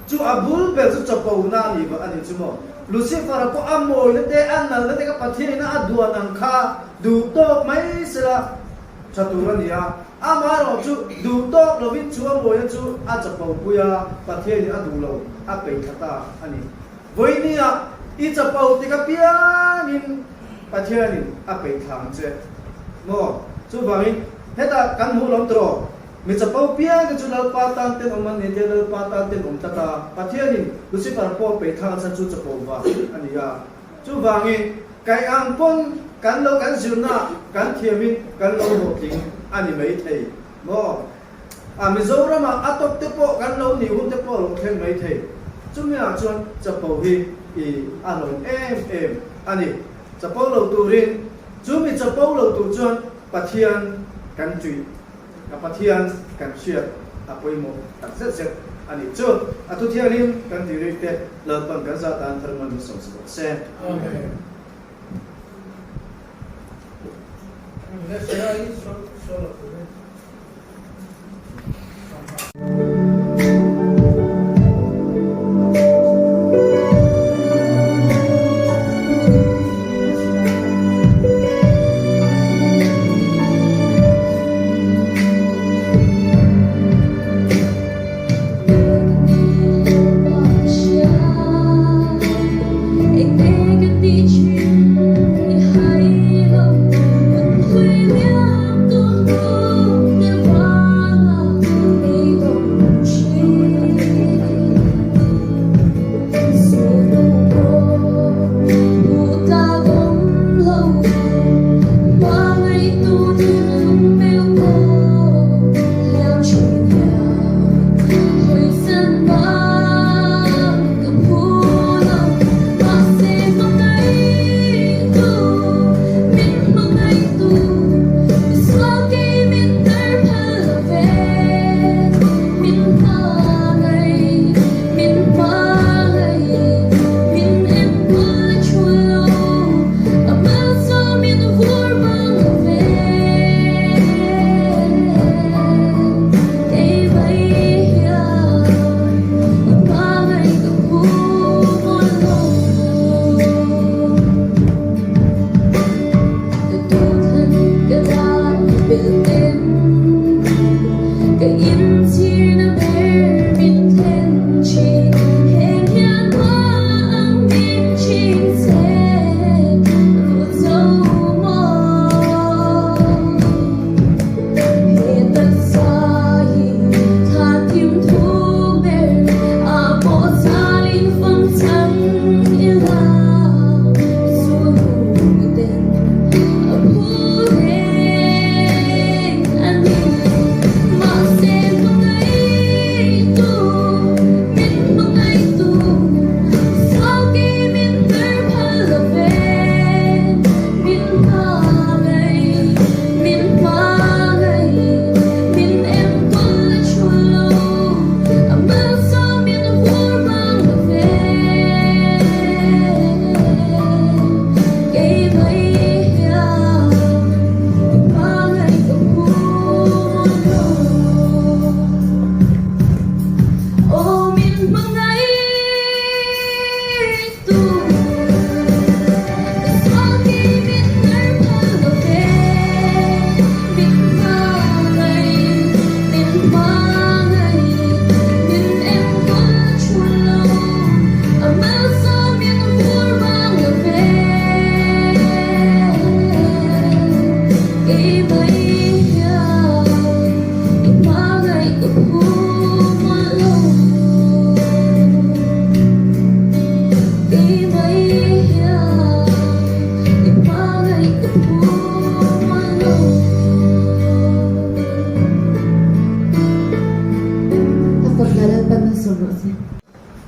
Chu a bul ber chu chawpona a nih vang a ni chu maw? Lucifer-a pawh a mawina te, a nalna te kha Pathianina a duan ang kha duh tawk mai sela tha tur a ni a. Amaherawh chu duh tawk lovin chu a mawina chu a chawpopui a, Pathianin a duh lo a peihthla ta a ni. Vawinia i chapo tik apiangin Pathianin a peih thla ang che maw? Chuvangin hetah kan hmuh lawm tawh, mi chapo piangte chu Lalpa tan tenawm an ni te, Lalpa tan tenawm tlat a, Pathianin Lucifer pawh a peih thla ang chhan chu chapo vang a ni a. Chuvangin kaih ang pawn kan lo kan zirna kan thiamin kan lo hlawhtling a ni maithei maw? A Mizoramah a tawp te pawh kan lo nih hun te pawh a lo thleng mai thei. Chumiah chuan chapo hi i a hlawm em em a ni. Chapo lo turin, chumi chapo lo tur chuan Pathian kan ṭih a, Pathian kan hriat a pawimawh tak zet zet a nih chu. A thu thianghlim kan tih rik te Lalpan kan zah tan thar man hmasawm sa bawk se. Amen.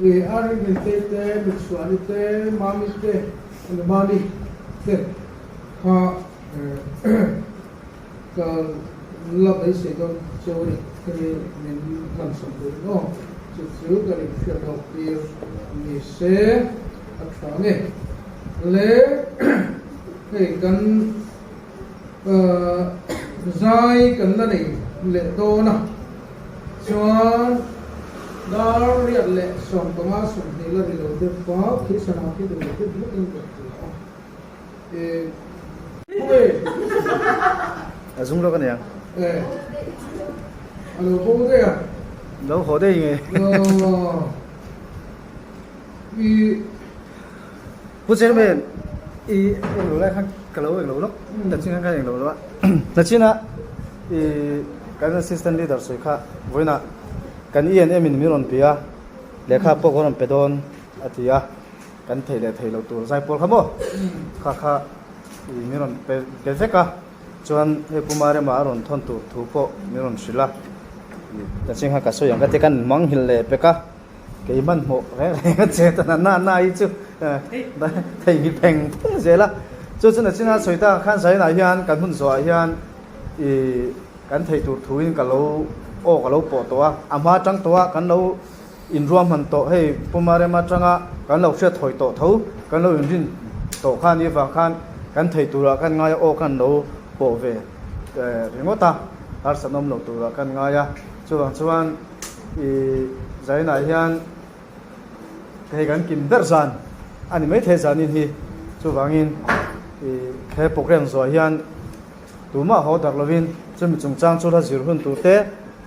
I Arvindte te, Mitchhuani te, Mami te, Anumani te kha ka la beisei dawn cheu a ni. Ka ni min hlan sawm turin aw, chu chu ka inhriat lawk tir ni se a tha nge. Le hei kan zai kan la nei leh dawn a. Chuan dar riat leh 15 20 la ri lo deuh va, khi sana khi duh lo deuh hlekin ka hria a. E, khawnge? A zung lawk a nia. E, a lo bo daih a. Lo haw daih nge. Aw, i. Pu Chairman, i englo lai khan ka lo englo lawk, nachin khan ka englo lo a. Nachina i kan assistant leader sawi kha vawiinah kan ENM in min rawn pe a, lehkha pawh ka rawn pe dawn a ti a, kan thei leh thei lo tur zaipawl kha maw kha kha i min rawn pe pe vek a, chuan hei Pu Marema a rawn thawn tur thu pawh min rawn hrilh a, nachin khan ka sawi ang ka ti a, kan manghilh leh pek a. Kei hmanhmawh reng reng a che ta na na hi chu thei hi pheng pheng zel a. Chu chu nachina sawi tak khan Zainah hian kan hun zawhah hian i kan thei tur thuin ka lo aw ka lo pawh tawh a. A hma atang tawh a kan lo inruahman tawh hei Puma rem atanga kan lo hriat thawi tawh tho kan lo inrin tawh kha ni avang khan kan thei turah kan ngai a aw kan lo pawh ve ringawt a harsatna awm lo turah kan ngai a. Chuvang chuan I zainah hian hei kan kim ber zan a ni maithei zanin hi. Chuvangin i he program zawh hian tumah haw darh lovin chumi chungchang chu la zir hun tur te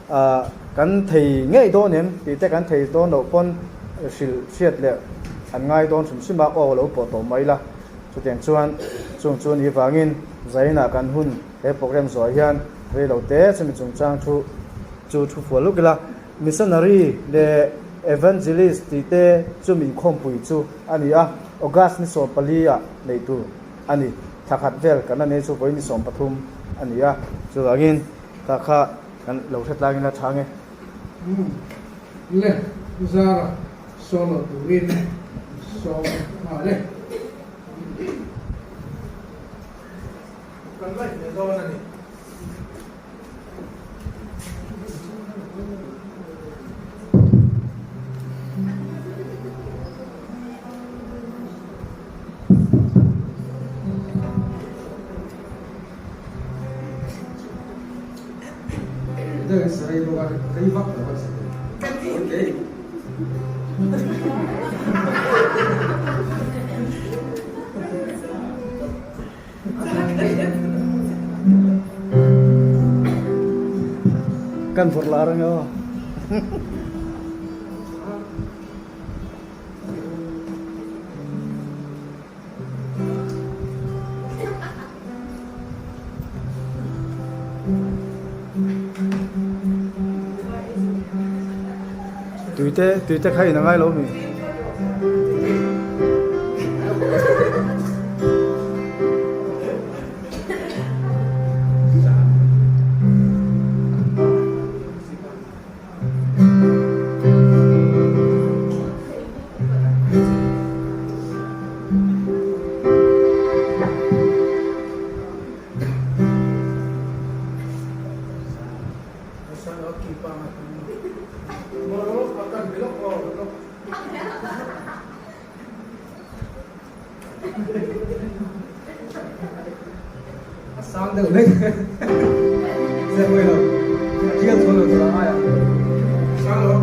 ah kan thei ngei dawn em tih te kan thei dawn loh pawn hrilh hriat leh an ngai dawn hrim hrim a, aw lo pawh tawh mai la. Chutiang chuan chung chu ni vangin zainah kan hun he program zawh hian rei lo te chumi chungchang thu Chu thu fual luk ila, Missionary leh Evangelist tih te chu min khawmpui chu a ni a, August ni 14 ah neih tur a ni. Thla khat vel kan la nei chu vawi ni 13 a ni a, chuvangin thla kha kan lo hre tlangin la chhang e. Umm le Zara solo turin sawm nghal e. Kan live leh dawn a ni. Kan vawrh lar ang aw. Tuite tuite kha in a ngai lo mi. Sang deuh hlek zep mai lo a thial chhuan lo tur a ngai ang sang lo.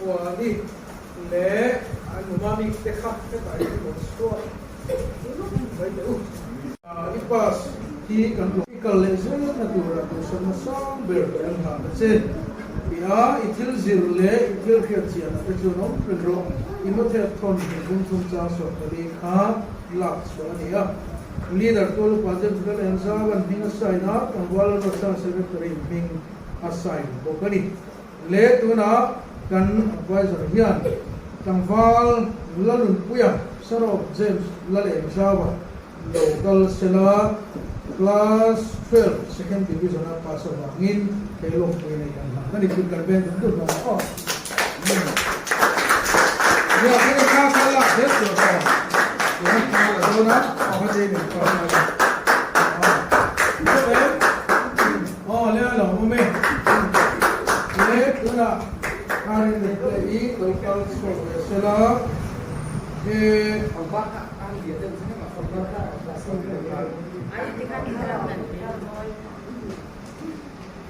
Chhuani leh an numami te kha hetah hian rawn chhuak lawk mai teh u. I pass hi kan rawn i kal leh zel na tura duhsakna sang ber kan nghah ta che. Tia i thil zir leh i thil hriat chiahna te chu an awm reng rawh. I hmatheh thawn hnih kum thum chang 14 kha lak chhuah a ni a. Leader Tualupa James Lal Engzauan hming a sign a, Tlangval Lalruatsang Secretary hming a sign bawk a ni. Le tunah kan adviser hian tlangval Lalunpuia Sarov James Lalengzaua lo kal sela class 12 second division a pass avangin he lawmpui nei kan hlan a ni tih kan veng dun dun hlawm a aw. Nia kha kha kha lak zel tur aw. Tuna kha la dawn a aw kha te min pass a. Aw le a lo awm e. Le tunah Karin te hi lo kal chhuak ve se la he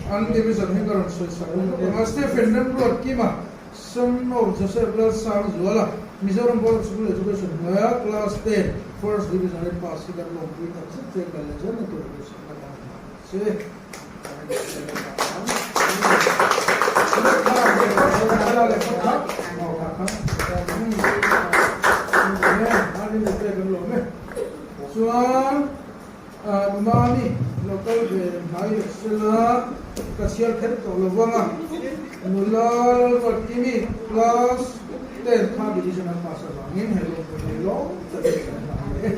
An division hi ka rawn sawi sak ang a Stephen Remruat Kima Son of Joseph Lalsangzuala Mizoram Board of School Education hnuaia Class 10 First Division a pass hi kan lawmpui tak zet che kal leh zel na tur duhsakna kan hmu ang. Chuan Mami local ve hnai leh sela ka chhiar kher tawh lo vang a, nula Lalruatkimi class 10 kha division a pass avangin he lawmpui nei lawm takin kan hlan leh e.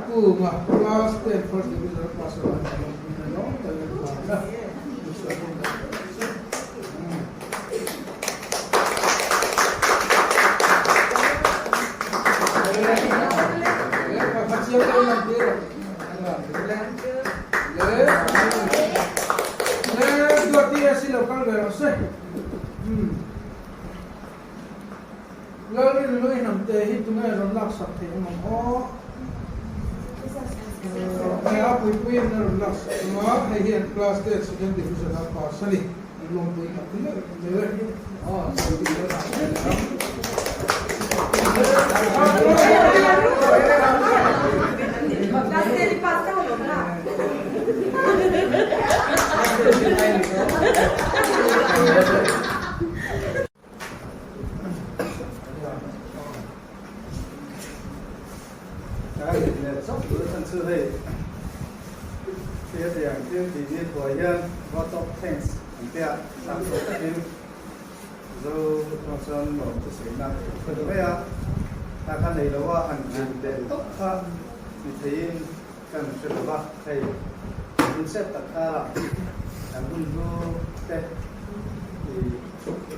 Kunga class 10 first division a pass a Lalrinhlui hnamte hi tunge rawn laksak thei ang ang aw? Hei a puipuiin a rawn laksak ang a, hei hian class 10 second division a pass a ni. An lawmpui tak meuh meuh e. Aw, sawi tih lo dah zel ang. Class 10 i pass ta lo na. Chu hei hetiang thil tih ni thuai hian vote of thanks an tia sang tawh takin Mizo tawng chuan lawm chu sawiin a ka duh mai a, ta kha nei lo a han zin leh tawp kha ni theiin kan hre lo va, hei hun set tak kharah kan hun hlu te i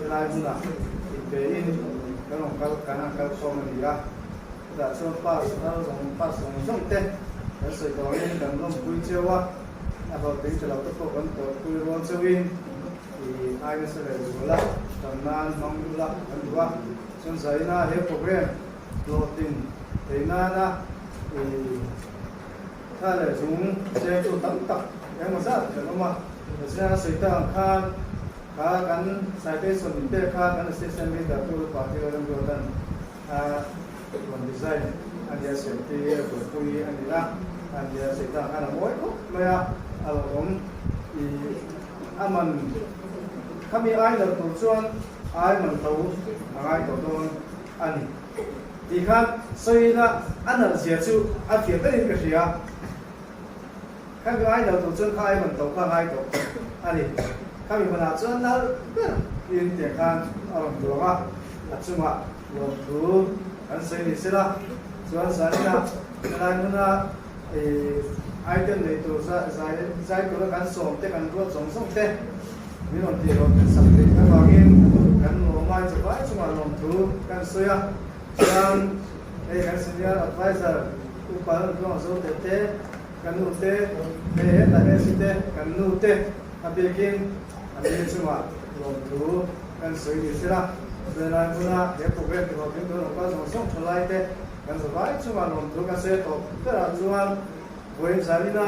helai hmunah inpein kan rawn kal kan han kal khawm a ni a, chutah chuan pass thar zawng pass zawng zawng te kan sawi tawngin kan lawmpui cheu a, a hlawhtling tha lo te pawh kan tawrhpui rual cheuhin i ai nasa leh zual a, tan nan hmang ula kan duh a, chuan zaina he program hlawhtlin thei nana i thla leh zung chengtu tam tak engemaw zat kan awm a, Pathian a sawi tak ang khan kha kan citation in pek kha kan assistant leader tu party Lalramruatan a rawn design a nia siamti a buaipui a ni a, a nia sawi tak ang khan a mawi khawp mai a, a lo awm i a man khami ai lo tur chuan ai man to a ngai tawh dawn a ni. Tih khan sawina a nalh zia chu a fiah berin ka hria. Khami ai lo tur chuan kha ai man to kha a ngai tawh a ni. Khami hmunah chuan nalh ber in tiang khan a rawn duang a, a chungah lawmthu kan sawi ni sela chuan zanina helai hmuna ih item nei tur zai zai tura kan sawm te kan ruat zawng zawng te min rawn tih rawn sak theih avangin kan lawm ai chawpai chungah lawmthu kan sawi a. Chuan hei kan senior adviser Upa Laltluang Zote te, ka nu te, hei hetah Nancy te, kan nu te a biakin an ni chungah lawmthu kan sawi ni sela. Chuan hmuna he program ti hlawhtling tur rawn kal zawng zawng tha lai te kan zavai chungah lawmthu kan sawi tawp berah chuan vawiin zanina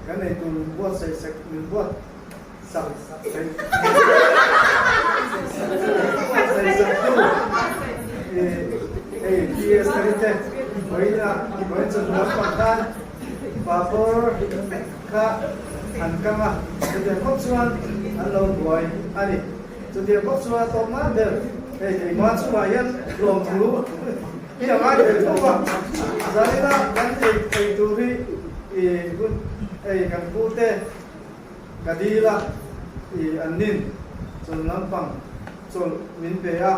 kan eitur min buatsaih sak min buat sak saih sak tu hei PS te te vawiina vawiin chawhnu lampang khan papawr kha an kang a chutiang khawp chuan an lo buai a ni. Chutiang bawk chuan tawp nan ber hei keimah chungah hian lawmthu hi a ngai thei tho a, zanina kan ei ei tur hi i hun hei kan pu te ka dil a, i an nin chawlh lampang chawlh min pe a,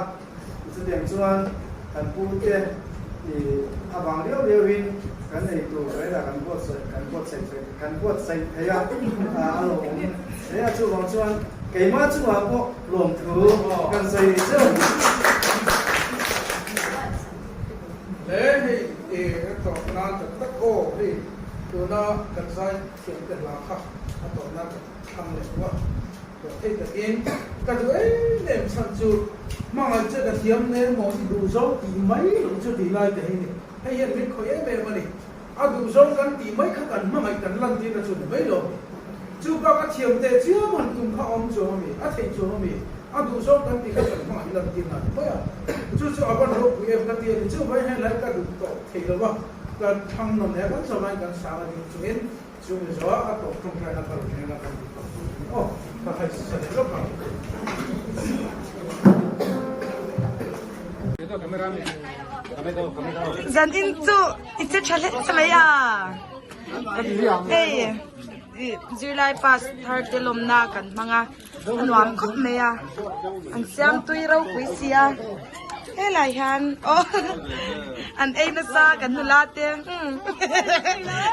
chutiang chuan kan pu te i a vang riau riau in kan ei tur rela kan buatsaih kan buatsaih thei kan buatsaih thei a, a lawmawm hle a chuvang chuan Keimah chungah pawh lawmthu kan sawi zeuh. Hle hei e a tawp nan tak tak aw hei tuna kan zai thiam te hla kha a tawp nan ka thlang leh tawh a tawh thei takin ka duh em em chhan chu hmangaih che ka thiam hle maw i duh zo tih mai loh chu tih lai te hi ni hei hian min khawih em em a ni. A duh zawng kan tih mai kha kan hmangaih kan lantir na chu ni mai lo. Chu bak a thiam teh chiam han tum kha a awm chuang a mi, a theih chuang a mi, a duh zawng kan tih kha kan hmangaih lantir na ni mai a. Chu chu a van ropui em ka ti a ni. Chu vai heng lai ka duh tawh thei lo va, kan thang nawn leh kan zawmaiin kan sang a ding chungin chu mi zawh a tawp tawngtai na ka rawn reng a kan duh tawh tur a ni aw. Ka hai sa leh lawk ang. Zan in chu i che tha hle mai a hei zirlai pass thar te lawmna kan hmang a a nuam khawp mai a an siam tui ropui si a helai hian aw an ei nasa kan nula te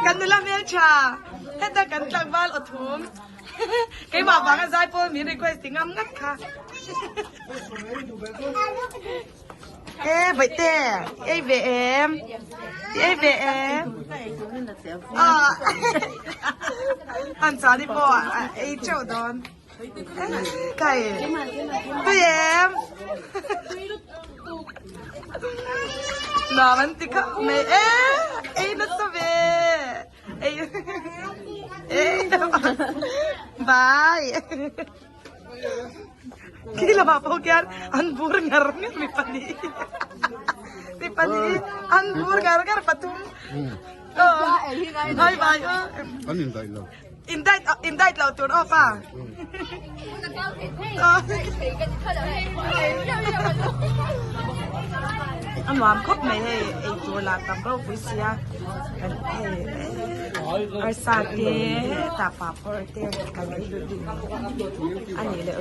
kan nula hmeltha heta kan tlangval aw thum. Keimah vanga zai pawl min request ti ngam ngat kha. E vaihte ei ve em ei ve em ah an chani pawh ei teuh dawn kai tui em nuam an ti khawp mai e ei nasa ve. Vai. Khi lamah pawh khian an bur ngar ngar mi pahnih. Mi pahnih an bur ngar ngar pathum. Vai vai. An indaih lo. Indaih indaih lo tur aw pa. A nuam khawp mai hei ei tur lah tam ropui sia kan hei arsa te hetah papawr te kan a ni leh.